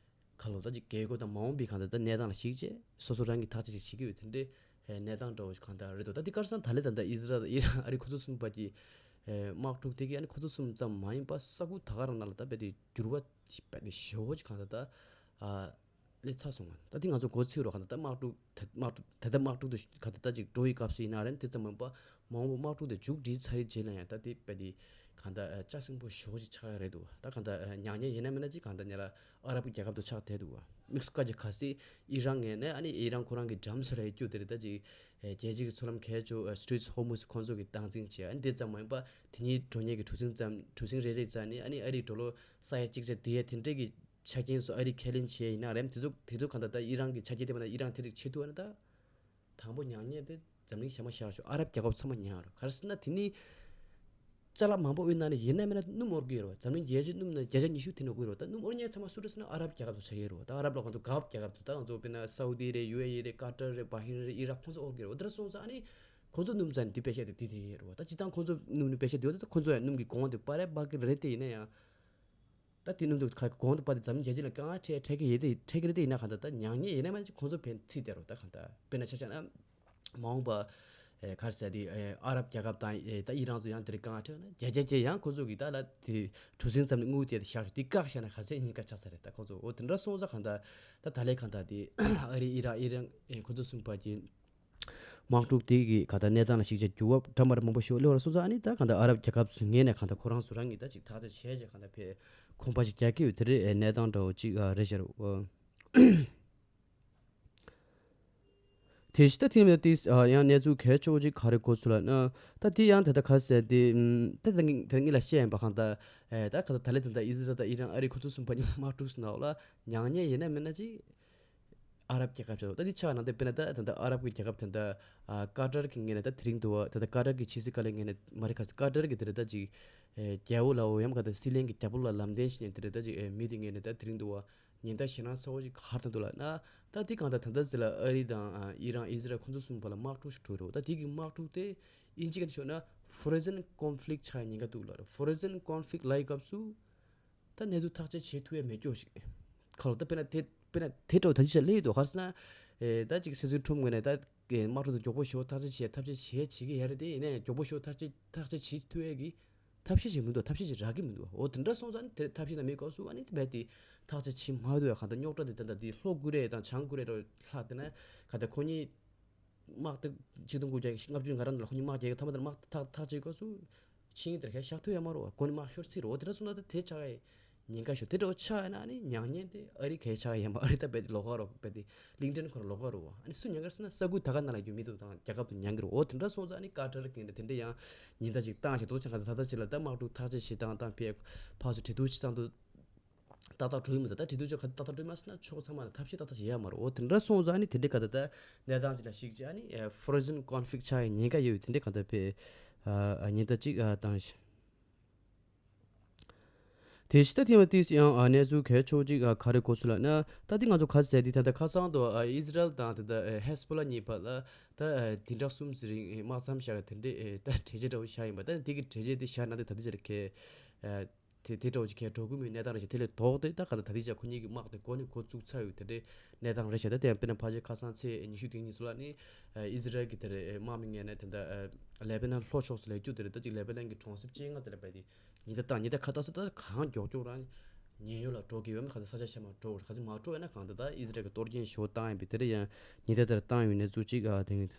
ཁ་ལོ་ད་ཅིག་རྒྱལ་སྒོ་དང་མ་འོངས་པའི་གང་ལྟར་ད་གནས་སྟངས་ལ་གཞིགས་བྱས་སོ་སོ་རང་གི་ཐག་གཅོད་ཅིག་བྱེད་ཀྱི་ཡོད་དེ་འདྲའི་གནས་སྟངས་འདྲ་བོ་ཞིག་གང་ལྟར་རེད་འདུག་ད་འདི་ག་རེ་ཟེར་ན་ད་ལན་ད་ལྟ་ཨི་ཟི་རལ་དང་ཨི་རན་ཨ་རི་ཁོ་ཚོ་གསུམ་བར་གྱི་དམག་འཁྲུག་དེ་གི་ཨ་ནི་ཁོ་ཚོ་གསུམ་ཙམ་མ་ཡིན་པ་ས་ཁུལ་ད་ག་རང་ནང་ལ་ད་རྦད་དེ་འགྱུར་བ་རྦད་དེ་ཞེ་པོ་ཅིག་གང་ལྟར་ད་སླེབས་ཚར་སོང་ང་། ད་དེ་ང་ཚོ་འགོ་ཚུགས་རོགས་གང་ལྟར་ད་དམག་འཁྲུག་ད་དམག་འཁྲུག་ད་ལྟ་དམག་འཁྲུག་དེ་གང་ལྟར་ད་ཅིག་འགྲོ་ཡི་སྐབས་སུ་ཡིན་ན་རེད་དེ་ཙམ་མ་ཡིན་པ། མ་འོངས་པ་དམག་འཁྲུག་དེ་མཇུག་སྒྲིལ་ཚར་བའི་རྗེས་ལ་ཡང་ད་དེ་རྦད་དེ་གང་ལྟར་ཨ་ལྕགས་སྲིན་པོ་ཞེ་པོ་ཅིག་ཆགས་ཡ་རེད་འདུག་ད་གང་ལྟར་ཨ་ཉག་ཉེས་ཡིན་ན་མིན་ན་ཅིག་གང་ལྟར་ཉེ་ལ་ཨ་རབ་ཀྱི་རྒྱལ་ཁབ་ཏུ་ཆགས་བསྡད་འདུག་མིག་སུ་ཀ་ཅིག་ག་སྲིད་ཨི་རན་ངོས་ནས་ཨ་ནི་ཨི་རན་ཁོ་རང་གི་འགྲམ་སུ་ར་ཡི་རྒྱུ་དེ་རེད་ད་ཅིག་ཨ་རྒྱལ་སྤྱི་གི་མཚོ་ལམ་ཁའི་ཕྱོགས་ཨ་སི་ཊེཊ་ཧོར་མུ་སི་ཁོང་ཚོ་གི་སྟངས་འཛིན་བྱས་ཨ་ནི་དེ་ཙམ་མ་ཡིན་པ་དེ་ཉིད་འགྲོ་ཉེས་ཀྱི་གྲུ་གཟིངས་ཙམ་གྲུ་གཟིངས་རེ་རེ་རྩ་ནས་ཨ་ནི་ཨ་རིའི་ཌོ་ལར་ས་ཡ་གཅིག་ཆ་དེ་ཡ་དེ་འདྲས་ཀྱི་ཆ་རྐྱེན་སོགས་ཨ་རིས་ཁས་ལེན་བྱས་ཡིན་ན་རེད། དེ་ཚོ་དེ་ཚོ་གང་ལྟར་ད་ཨི་རན་གྱི་ཆ་རྐྱེན་དེ་མ་ན་ཨི་རན་དེ་རིགས་བྱེད་ཐུབ་ཨ་ན་ད། དང་པོ་ཉག་ཉེས་དེ་འཛམ་གླིང་གཞན་མ་བཞག་ཤོག་ཨ་རབ་རྒྱལ་ཁབ་ཚང་མ་ཉར་རོ། ག་རེ་ཟེར་ན་དེ་ནི་ཅ་ལག་མང་པོ་དབུལ་ན་ནི་ཡིན་ན་མིན་ན་སྣུམ་དབོར་གི་ཡོད་རོ། འཛམ་གླིང་རྒྱལ་སྤྱིའི་སྣུམ་ནི་བརྒྱ་ཆ་ཉི་ཤུ་དེ་ནི་དབུལ་རོ། ད་སྣུམ་དབོར་མཁན་ཚང་མ་སུ་རེད་ཟེར་ན་ཨ་རབ་རྒྱལ་ཁབ་ཚོ་ཆགས་ཡོད་རོ། ད་ཨ་རབ་ལ་ཁོང་ཚོ་གྷབ་རྒྱལ་ཁབ་ཚོ་ད་ང་ཚོ་དཔེར་ན་སའུ་དི་རེད། ཡུ་ཨེ་ཨི་རེད། ཀ་ཏར་རེད། བྷ་ཧིན་རེད། ཨི་རག་ཁོང་ཚོ་དབོར་གི་རོ། དེ་འདྲ་སོང་ཙང་ཨ་ནི་ཁོང་ཚོ་སྣུམ་ཙམ་འདི་པེ་ཤ་དེ་དེ་དེ་ཡོད་རོ། ད་སྤྱིར་བཏང་ཁོང་ཚོ་སྣུམ་ནི་པེ་ཤ་དེ་ཡོད། ད་ཁོང་ཚོ་ཡང་སྣུམ་གི་གོང་དེ་པ་རེད་པ་གི་རེད། དེ་ཡིན་ན་ཡང་། ད་དེ་ནང་དུ་ཁ་གོང་དུ་པ་དེ་འཛམ་གླིང་རྒྱལ་སྤྱི་ལ་དཀའ་ངལ་འཕྲད་འཕྲད་ཀྱི་ཡོད་དེ་འཕྲད་ཀྱི་རེད་དེ་ཡིན་ན་གང་ལྟར་ད་ཉག་ཉེས་ཡིན་ན་མ་ཅིག་ཁོང་ཚོ་ཕན་ཚིག་དེ་རུ་ད་གང་ལྟར་དཔེར་ན་ཆ་བཞག་ན་མ་འོངས་པ་ཨེ་ག་རེ་ཟེར་དེ་ཨེ་ཨ་རབ་རྒྱལ་ཁབ་དང་ཨེ་ད་ཨི་རན་ཚོ་ཡང་དེ་རིགས་དཀའ་ངལ་འཕྲད་ན་རྒྱ་རྒྱ་རྒྱ་ཡང་ཁོ་ཚོ་གི་ད་ལ་དེ་གྲུ་གཟིངས་ཙམ་ནས་དངུལ་དེ་བཞག་ཞུ་དེ་བཀག་བཞག་ན་ག་ཚད་ཉེན་ཁ་ཆགས་ས་རེད། ད་ཁོ་ཚོ་འོ་དེ་འདྲ་སོང་ཙང་གང་ལྟར་ད་ད་ལས་གང་ལྟར་དེ་ཨ་རི་ཨི་རག་ཨི་རན་ཨེ་ཁོ་ཚོ་གསུམ་པ་གི་དམག་འཁྲུག་དེ་གི་ག་ད་གནས་སྟངས་ལ་གཞིགས་བྱས་འགྱུར་བ་འདྲ་མི་འདྲ་མང་པོ་ཞིག་སླེབས་པ་ལ་སོང་ཙང་ཨ་ནི་ད་ག་ད་ཨ་རབ་རྒྱལ་ཁབ་ཚོའི་ངོས་ནས་ག་ད་ཁོ་རང་ཚོ་རང་གིས་ད་ཅིག་ཐག་གཅོད་བྱས་བྱས་ག་ད་ཕེ་ཁོམ་པ་ཞིག་རྒྱག་གི་ཡོད་དེ་རེད། གནས་སྟངས་འདྲ་བོ་ཅིག་རེད་ཤག་དེ་ཞིག་ད་ཐེངས་མ་དེ་ཡང་གནས་ཚུལ་གལ་ཆེ་བོ་ཅིག་ག་རེ་གོ་སོང་ལབ་ན། ད་དེ་ཡང་ད་ལྟ་ག་ཟེར་དེ་ད་ད་ངས་ད་ངས་ལ་བཤད་ཡིན་པ་གང་ལྟར་ད་ག་ད་ད་ལས་ད་ད་ཨི་ཟི་རལ་དང་ཨི་རན་ཨ་རི་ཁོ་ཚོ་གསུམ་པ་གཉིས་དམག་འཁྲུག་སུ་ནང་ལ་ཉག་ཉེས་ཡིན་ན་མིན་ན་ཅིག་ཨ་རབ་རྒྱལ་ཁབ་ཚོ་ད་འདི་ཆ་ནང་དེ་དཔེར་ན་ད་ད་ལྟ་ཨ་རབ་ཀྱི་རྒྱལ་ཁབ་ད་ལྟ་ཨ་ཀ་ཏར་གྱི་ངོས་ནས་ད་དེ་རིང་དུ་བ་ད་ལྟ་ཀ་ཏར་གྱི་ཕྱི་སྲིད་བཀའ་བློན་ངོས་ནས་མ་རེད་ཁ་ཀ་ཏར་གྱི་དེ་རེད་ད་ཅིག་ཨེ་རྒྱལ་པོ་ལའོ་ཡང་ག་ད་སྲིད་བློན་གྱི་རྒྱལ་པོ་ལ་ལམ་སྟོན་བྱེད་ནས་དེ་རེད་ད་ཅིག་ཨེ་མི་དེ་ངོས་ནས་ད་དེ་རིང་དུ་བ་ཉེན་བརྡ་ཞེད་སྣང་ཚ་བོ་ཅིག་ག་རེ་བཏང་འདུག་ལབ་ན། ད་དེ་གང་ལྟར་ད་ལྟ་ཟེར་ལ་ཨ་རི་དང་ཨི་རན་ཨི་ཟི་རལ་ཁོ་ཚོ་གསུམ་བར་ལ་དམག་འཁྲུག་ཞིག་འགྲོ་རེད། ད་དེ་གི་དམག་འཁྲུག་དེ་ཨིན་ཇི་སྐད་ནས་ཤོད་ན་ཕོ་རོ་ཛན་ཀོན་ཕི་ལིག་ཆགས་ཉེན་ཁ་འདུག་ལབ་རེད། ཕོ་རོ་ཛན་ཀོན་ཕི་ལིག་ལབ་ཡི་སྐབས་སུ། ད་གནས་ཚུལ་ཐག་གཅོད་བྱེད་ཐུབ་ཡ་མེད་སྐྱོ་ཞིག་ཁ་ལོ་ད་དཔེར་ན་དེ་དཔེར་ན་དེ་འདྲ་བོ་ད་ཅི་བྱས་ལེ་ཡི་དོ་ག་རེ་ཟེར་ན། ཨེ་ད་ཅིག་སྲིད་ཟུར་ཁྲོམ་ངོས་ནས་ད་དམག་འཁྲུག་དེ་མགྱོགས་པོ་ཞེ་པོ་ཐག་གཅོད་བྱེད་ཐབས་ཤེས་བྱེད་བྱེད་ཀྱི་ཡ་རེད་དེ་ཡིན་ན་ཡང་མགྱོགས་པོ་ཞེ་པོ་ཐག་གཅོད་ཐག་གཅོད་བྱེད་ཐུབ་ཡ་གི་ཐབས་ཤེས་ཅིག་མི་འདུག་ཐབས་ཤེས་ཅིག་རག་གི་མི་འདུག་འོ་དེ་འདྲ་སོང་ཙང་ནི་དེ་ཐབས་ཤེས་ན་མེད་སྐབས་སུ་ཨ་ནི་དེ་རྦད་དེ་ ཐག་གཅོད་བྱེད་མ་ཐུབ་ཡ་གང་ལྟར་རྙོག་དྲ་དེ་ད་ལྟ་དེ་ལྷོ་ཀོ་རི་ཡ་དང་བྱང་ཀོ་རི་ཡ་རུ་ལྷག་དེ་ན་གང་ལྟར་ཁོ་གཉིས་དམག་དེ་ཆིག་སྟོང་དགུ་བརྒྱ་ལྔ་བཅུ་ང་གྲངས་ལ་ཁོ་གཉིས་དམག་རྒྱག་གི་ཐ་མ་དེར་དམག་ཐག་ཐག་གཅོད་སྐབས་སུ་ཆིངས་དེར་ཁས་བཞག་ཐུབ་ཡ་མ་རེད་བ། ཁོ་གཉིས་དམག་ཤོར་སྲིད་རེད་བ། དེ་འདྲ་སོང་ན་ད་དེ་ཆགས་ཡ་ཉེན་ཁ་ཤོར། དེ་འདྲ་བ་ཆགས་ཡ་ན་ཨ་ནི་མྱ་ངན་དེ་ཨ་རི་གས་ཆགས་ཡ་མ་ཨ་རི་ད་རྦད་དེ་ལོག་ག་རོགས་རྦད་དེ་ལིང་ཏན་ཁོ་རང་ལོག་ག་རོགས་བ། ཨ་ནི་སུ་མྱང་གི་རེད་ཟེར་ན་ས་ཁུལ་ད་ག་ནང་ལ་ཡོད་མི་འདུག་དང་རྒྱལ་ཁབ་དེ་མྱང་གི་རེད་བ། དེ་འདྲ་སོང་ཙང་ཨ་ནི་ཀ་ཏར་གྱིས་དེ་འདྲ་ཡང་ཉེན་བརྡ་ཅིག་བཏང་བཞག་འདུག་ཅང་ག་ད་ད་ལྟ་ཅིག་ལ་ད་དམག་འཁྲུག་ཐག་གཅོད་བྱེད་སྟངས་དང་ཕར་ཕར་ཚུར་གྲོས་བསྡུར་བྱེད་སྟངས་དུ། ཏག་ཏག་འགྲོ་གི་མི་འདུག་ད་དེ་དུས་ཚོད་ག་ཏག་ཏག་འགྲོ་མ་སོང་ན་ཕྱོགས་ཚང་མ་ལ་ཐབས་ཤེས་ཏག་ཏག་བྱེད་ཡ་མ་རེད། འོ་དེ་འདྲ་སོང་ཙང་ནི་དེ་འདྲའི་ག་ད་ད་གནས་སྟངས་ཅིག་ལ་ཞིག་ཅིག་ཨ་ནི་ཕོ་རོ་ཟན་ཀོན་ཕི་ལིག་ཆགས་ཡ་ཉེན་ཁ་ཡོད་དེ་འདྲའི་ག་ད་པའི་ཉེན་བརྡ་ཅིག་བཏང་ཞིང་། དེ་ཕྱི་ད་ཐེངས་མ་ཏིས་ཡང་གནས་ཚུལ་གལ་ཆེ་བོ་ཅིག་ག་རེ་གོ་ཚུལ་ལ་ན་ད་དེ་ང་ཚོ་ག་ཟེར་དེ་ད་ད་ཁ་སང་དུ་ཨི་ཟི་རལ་དང་ད་ད་ཧེ་སི་བྷོ་ལ་གཉིས་བར་ལ་ད་བདུན་ཕྲག་གསུམ་ཙམ་རིང་དམག་མཚམས་བཞག་དེ་འདྲའི་ད་གྲོས་ཆོད་འདྲ་བོ་བཞག་ཡིན་པ། ད་དེ་གི་གྲོས་ཆོད་དེ་བཞག་ན་དེ་ད་དེ་ཅིག་གལ། དེ་དེ་འདྲ་བོ་ཅིག་གས་འགྲོ་གི་མིན་གནས་སྟངས་རེ་ཞིག་དེ་ལས་ལྡོག་སྟེ་ད་ག་ད་ད་ལྟའི་ཆ་ཁོ་གཉིས་ཀྱི་དམག་དེ་འགོ་ནས་འགོ་བཙུགས་ཚར་ཡོད་དེ་འདྲའི་གནས་སྟངས་རེ་ཞིག་ད་དེ་ཡང་དཔེར་ན་ཕལ་ཆེར་ཁ་སང་ཚེས་ཉི་ཤུ་དེ་ཉིན་སུ་ལ་ནི་ཨི་ཟི་རལ་གྱི་དེ་རེ་དམག་མི་ངོས་ནས་དེ་འདྲ་ལེ་པེ་ནན་ལྷོ་ཕྱོགས་སུ་ལས་རྒྱུ་དེ་རེ་ད་ཅིག་ལེ་པེ་ནན་གྱི་གྲོང་གསེབ་བཅོ་ལྔ་ཙམ་ལ་བས་ཏེ་ཉི་ཟླ་བཏང་ཉི་ཟླ་ཁ་ཏག་སུ་ད་གང་མགྱོགས་མགྱོགས་རང་ཉེན་གཡོལ་ལ་འགྲོ་གི་ཡོད་མེད་ག་ད་ས་ཆ་ཤ་མ་འགྲོ་ག་ཚོད་མ་འགྲོ་ཡོད་ན་གང་ད་ད་ཨི་ཟི་རལ་གྱི་གཏོར་སྐྱོན་ཞེ་པོ་བཏང་ཡིན་པས་དེ་རེ་ཡང་ཉི་ཟླ་དེར་བཏང་ཡོད་གནས་ཚུལ་ཅིག་ཨ་དེ།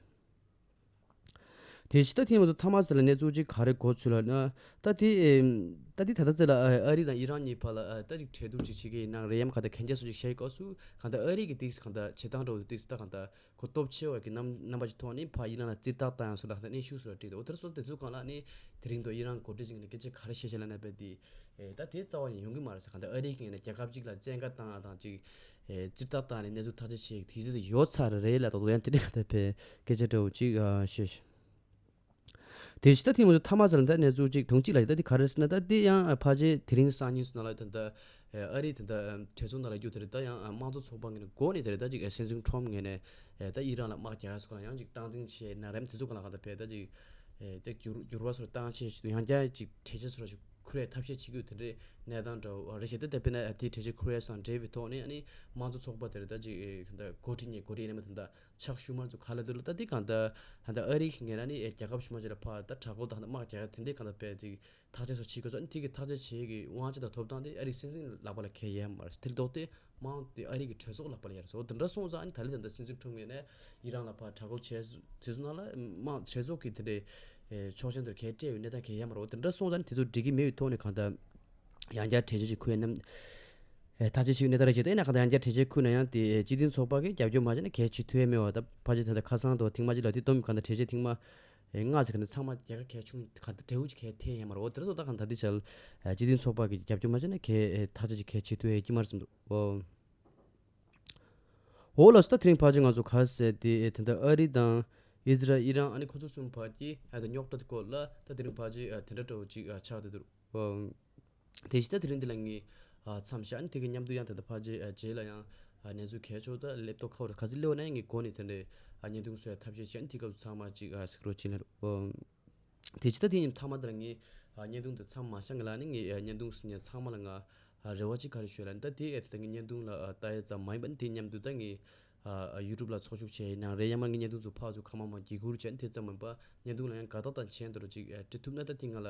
དེ་ཕྱི་ད་ཐེངས་མ་ཚོ་ཐ་མ་ཟེར་ལ་གནས་ཚུལ་ཅིག་ག་རེ་གོ་ཚུལ་ལ་ན། ད་དེ་ཨེམ། ད་དེ་ད་ལྟ་ཚེ་ལ་ཨ་ཨ་རི་དང་ཨི་རན་གཉིས་བར་ལ་ཨ་ད་ཅིག་གྲོས་བསྡུར་ཅིག་བྱེད་ཀྱི་ཡིན་ནའང་རེད་ཡམ་ག་ད་གན་རྒྱ་སུ་ཅིག་བཤད་སྐབས་སུ་གང་ལྟར་ཨ་རི་གི་ཏིག་གང་ལྟར་བྱེད་སྟངས་འདྲ་བོ་ཏིག་ད་གང་ལྟར་གོ་སྟོབས་ཆེ་བ་གི་རྣམ་རྣམ་པ་ཅིག་ཐོག་ནས་ཕ་ཨི་རན་ལ་རྩིས་རྟགས་བཏང་ཡང་སུ་ལ་ད་གནོན་ཤུགས་སུ་ལ་སྤྲད་འདུག་འོ་དེར་སོང་དེ་ཚོ་གང་ལ་ནི་དེ་རིང་དུ་ཨི་རན་འགོ་ཁྲིད་ཅིག་ནས་སྐད་ཆ་ག་རེ་བཤད་བཤད་ལ་ན་པས་དེ། ཨེ་ད་དེ་རྩ་བ་ནས་ཡོང་གི་མ་རེད་ཟེར། གང་ལྟར་ཨ་རི་གི་ངོས་ནས་རྒྱལ་ཁབ་ཅིག་ལ་བཙན་བཀའ་བཏང་ཡ་དང་ཅིག་ཨེ་རྩིས་རྟགས་བཏང་ནས་གནས་ཚུལ་ཐག་གཅོད་བྱེད་ཀྱི་དུས་ཚོད་དེ་ཡོད་ཚར་རེད་ལ་ད་དུང་ཡང་དེ་འདྲའི་གང་ལྟར་ཕེ་སྐད་ཆ་འདྲ་བོ་ཅིག་ཨ་བཤད། དེ་ཕྱི་ད་ཐེངས་མ་ཚོ་ཐ་མ་ཟེར་ན་ད་གནས་ཚུལ་ཅིག་དུང་གཅིག་ལ་ད་དེ་ག་རེ་ཟེར་ན་ད་དེ་ཡང་ཨ་ཕལ་ཆེར་དེ་རིང་སང་ཉིན་སོང་ན་ལ་ད་ལྟ་ཨ་རི་ད་ལྟ་གྲོས་ཚོགས་ནང་ལ་རྒྱུ་དེ་རེད། ད་ཡང་དམངས་གཙོ་ཚོགས་པ་ངོས་ནས་འགོ་ནས་དེ་རེད། ད་ཅིག་སྲིད་འཛིན་ཁྲོམ་ངོས་ནས་ད་ཨི་རན་ལ་དམག་རྒྱག་ཡ་སོགས་ལ་ཡང་ཅིག་སྟངས་འཛིན་བྱས་ན་རེམ་དེ་ཚོ་ག་ལ་ག་ད་ཕེ་ད་ཅིག་ཨེ་ཏེ་འགྱུར་འགྱུར་བ་སོགས་བཏང་ཆེད་ཡང་བསྐྱར་ཅིག་གྲོས་ཆོད་སོགས་ཤིག་འཁུར་བའི་ཐབས་ཤེས་བྱེད་དགོས་དེ་འདྲའི་གནས་སྟངས་འདྲ་བོ་རེད་ཤག་ད་དེ་དཔེར་ན་དེའི་གྲོས་ཆོད་འཁུར་བའི་སང་འབྲེལ་བའི་ཐོག་ནས་ཨ་ནི་དམངས་གཙོ་ཚོགས་པ་དེ་རེད། ད་ཅིག་ད་འགོ་ཁྲིད་ཉེ་འགོ་ཁྲིད་ཡིན་ན་མ་ད་ད་ཕྱག་ཞུ་མར་ཚོ་ག་ལ་འདུག་ལ་ད་དེ་གང་ད་ད་ཨ་རི་གི་ངོས་ན་ནི་རྒྱལ་ཁབ་ཞུ་མ་ཅིག་ལ་ཕ་ད་དྲག་རྒོལ་དང་དམག་རྒྱག་དེ་འདྲའི་གང་ད་དཔེ་ཅིག་ཐག་གཅོད་སོགས་བྱེད་དགོས་སོ། ཨ་ནི་དེ་གི་ཐག་གཅོད་བྱེད་ཀྱི་དབང་ཆ་དང་ཐོབ་ཐང་དེ་ཨ་རིའི་སྲིད་འཛིན་ལག་པ་ལ་འཁེལ་ཡས་མ་རེད། དེ་ལྡོག་སྟེ་དམངས་དེ་ཨ་རི་གི་གྲོས་ཚོགས་ལག་པ་ལ་ཡར་སོ་དེ་འདྲ་སོང་ཙང་ཨ་ནི་ད་ལི་ད་ལྟ་སྲིད་འཛིན་ཁྲོམ་ངོས་ནས་ཨི་རན་ལ་ཕར་དྲག་རྒོལ་བྱས་བྱས་སོང་ན་ལ་དམངས་གྲོས་ཚོགས་ཀྱི་དེ་འདྲའི་ཨེ་ཕྱོགས་ཞེན་དེར་འཁེལ་སྤྲད་ཡོད་གནས་སྟངས་འཁེལ་ཡས་མ་རེད། དེ་འདྲ་སོང་ཙང་ཨ་ནི་དེ་ཚོ་འགྲིག་གི་མེད་པའི་ཐོག་ནས་གང་ལྟར་ཡང་བསྐྱར་གྲོས་ཆོད་ཅིག་འཁུར་ཡས་རྣམས་ཨེ་ཐག་གཅོད་བྱེད་ཀྱི་གནས་སྟངས་རེད་ཅེས་བལྟས་ན་གང་ལྟར་ཡང་བསྐྱར་གྲོས་ཆོད་འཁུར་ན་ཡང་དེ་ཨེ་སྤྱི་མཐུན་ཚོགས་པ་གིས་རྒྱབ་སྐྱོར་མ་བྱས་ན་གལ་ཆེ་ཐུབ་ཡས་མེད་པ་ད་ཕལ་ཆེར་ད་ལྟ་ཁ་སང་དུ་ཐེངས་མ་གཅིག་ལ་དེ་བསྡོམས་གང་ལྟར་གྲོས་ཆོད་ཐེངས་མ། ཨེ་ལྔ་ཟེར་ག་ནས་ཚང་མ་རྒྱལ་ཁ་གལ་ཆུང་ག་འདྲ་འབྲས་བུ་ཅིག་གལ་ཐེབས་ཡོད་མ་རེད། འོ་དེ་ར་སོ་ད་གང་ད་འདི་བྱས་ཨ་སྤྱི་མཐུན་ཚོགས་པ་གིས་རྒྱབ་སྐྱོར་མ་བྱས་ན་གལ་ཨེ་ཐག་གཅོད་ཅིག་གལ་ཆེ་ཐུབ་ཡོད་ཀྱི་མ་རེད་བསམ་འདུག་འོ། འོ་ལགས་སོ། ད་དེ་རིང་ཕལ་ཆེར་ང་ཚོ་ག་ཟེར་དེ་ཨེ་ད་ལྟ་ཨ་རི་དང་ཨི་ཟི་རལ་ཨི་རན་ཨ་ནི་ཁོ་ཚོ་གསུམ་བར་གྱི་ཨེ་ད་རྙོག་དྲ་དེ་སྐོར་ལ་ད་དེ་རིང་ཕལ་ཆེར་ཨེ་དེ་འདྲ་འདྲ་བོ་ཅིག་ཨེ་ཆགས་བསྡད་འདུག་འོ། དེ་བཞིན་ད་དེ་རིང་འདི་ལ་ངས་ཨ་མཚམས་བཞག་ནས་དེ་གའི་མཉམ་དུ་ཡང་ད་ལྟ་ཕལ་ཆེར་ཨ་རྗེས་ལ་ཡང་ཨ་གནས་ཚུལ་གལ་ཆེ་བོ་ད་ལེབ་ཏོག་ཁ་བོ་ར་ག་ཚོད་སླེབས་ན་ངས་འགོ་ནས་དེ་འདྲའི་ཨ་བརྙན་ཐུང་བཟོ་ཡ་ཐབས་ཤེས་བྱས་ནས་དེ་སྐབས་སུ་ཚང་མ་ཅིག་ཨ་གཟིགས་རོགས་བྱེད་ལ་རོགས། དེ་ཕྱི་ད་དེ་ཉིན་མཐའ་མ་དེ་ལ་ངས་ཨ་བརྙན་ཐུང་དེ་མཚམས་མ་བཞག་ང་ལ་ནི་ངས་ཨ་བརྙན་ཐུང་གཟིགས་མཁན་ཚང་མ་ལ་ང་ཨ་རེ་བ་ཅིག་ག་རེ་ཞུ་ལ་ནི་ད་དེ་ཨ་དེ་ད་ངས་བརྙན་ཐུང་ལ་ཨ་ལྟ་ཡ་ཙམ་མ་ཡིན་པ་ནི་དེ་མཉམ་དུ་ད་ངས་ཨ་ཨ་ཡུ་ཊུབ་ལ་ཚོགས་ཞུགས་བྱས་ཡིན་ན་རེད། ཡང་མ་ངས་བརྙན་ཐུང་ཚོ་ཕར་ཚུར་ཁ་མ་མ་བརྒྱུད་བསྐུར་བྱས་ནས་དེ་ཙམ་མིན་པ་བརྙན་ཐུང་ལ་ཡང་དགའ་རྟགས་དང་མཆན་དེ་རུ་ཅིག་ཨ་འབྲི་ཐུབ་ན་ད་དེ་ང་ལ་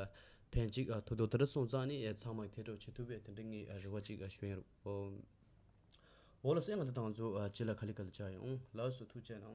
ཕན་ཅིག་ཨ་ཐོགས་འདུག་དེ་འདྲ་སོང་ཙང་ནི་ཨེ་ཚང་མ་དེ་འདྲ་བྱེད་ཐུབ་པའི་དེ་འདྲ་ངས་ཨ་རེ་བ་ཅིག་ཨ་ཞུ་ཡ་རོགས། འོ་ལགས་སོ། ཡང་ང་ཚོ་ད་ང་ཚོ་ཨ་རྗེས་ལ་ག་ལེ་ག་ལེ་བཅར་ཡོང་། ལགས་སོ། ཐུགས་རྗེ་གནང་།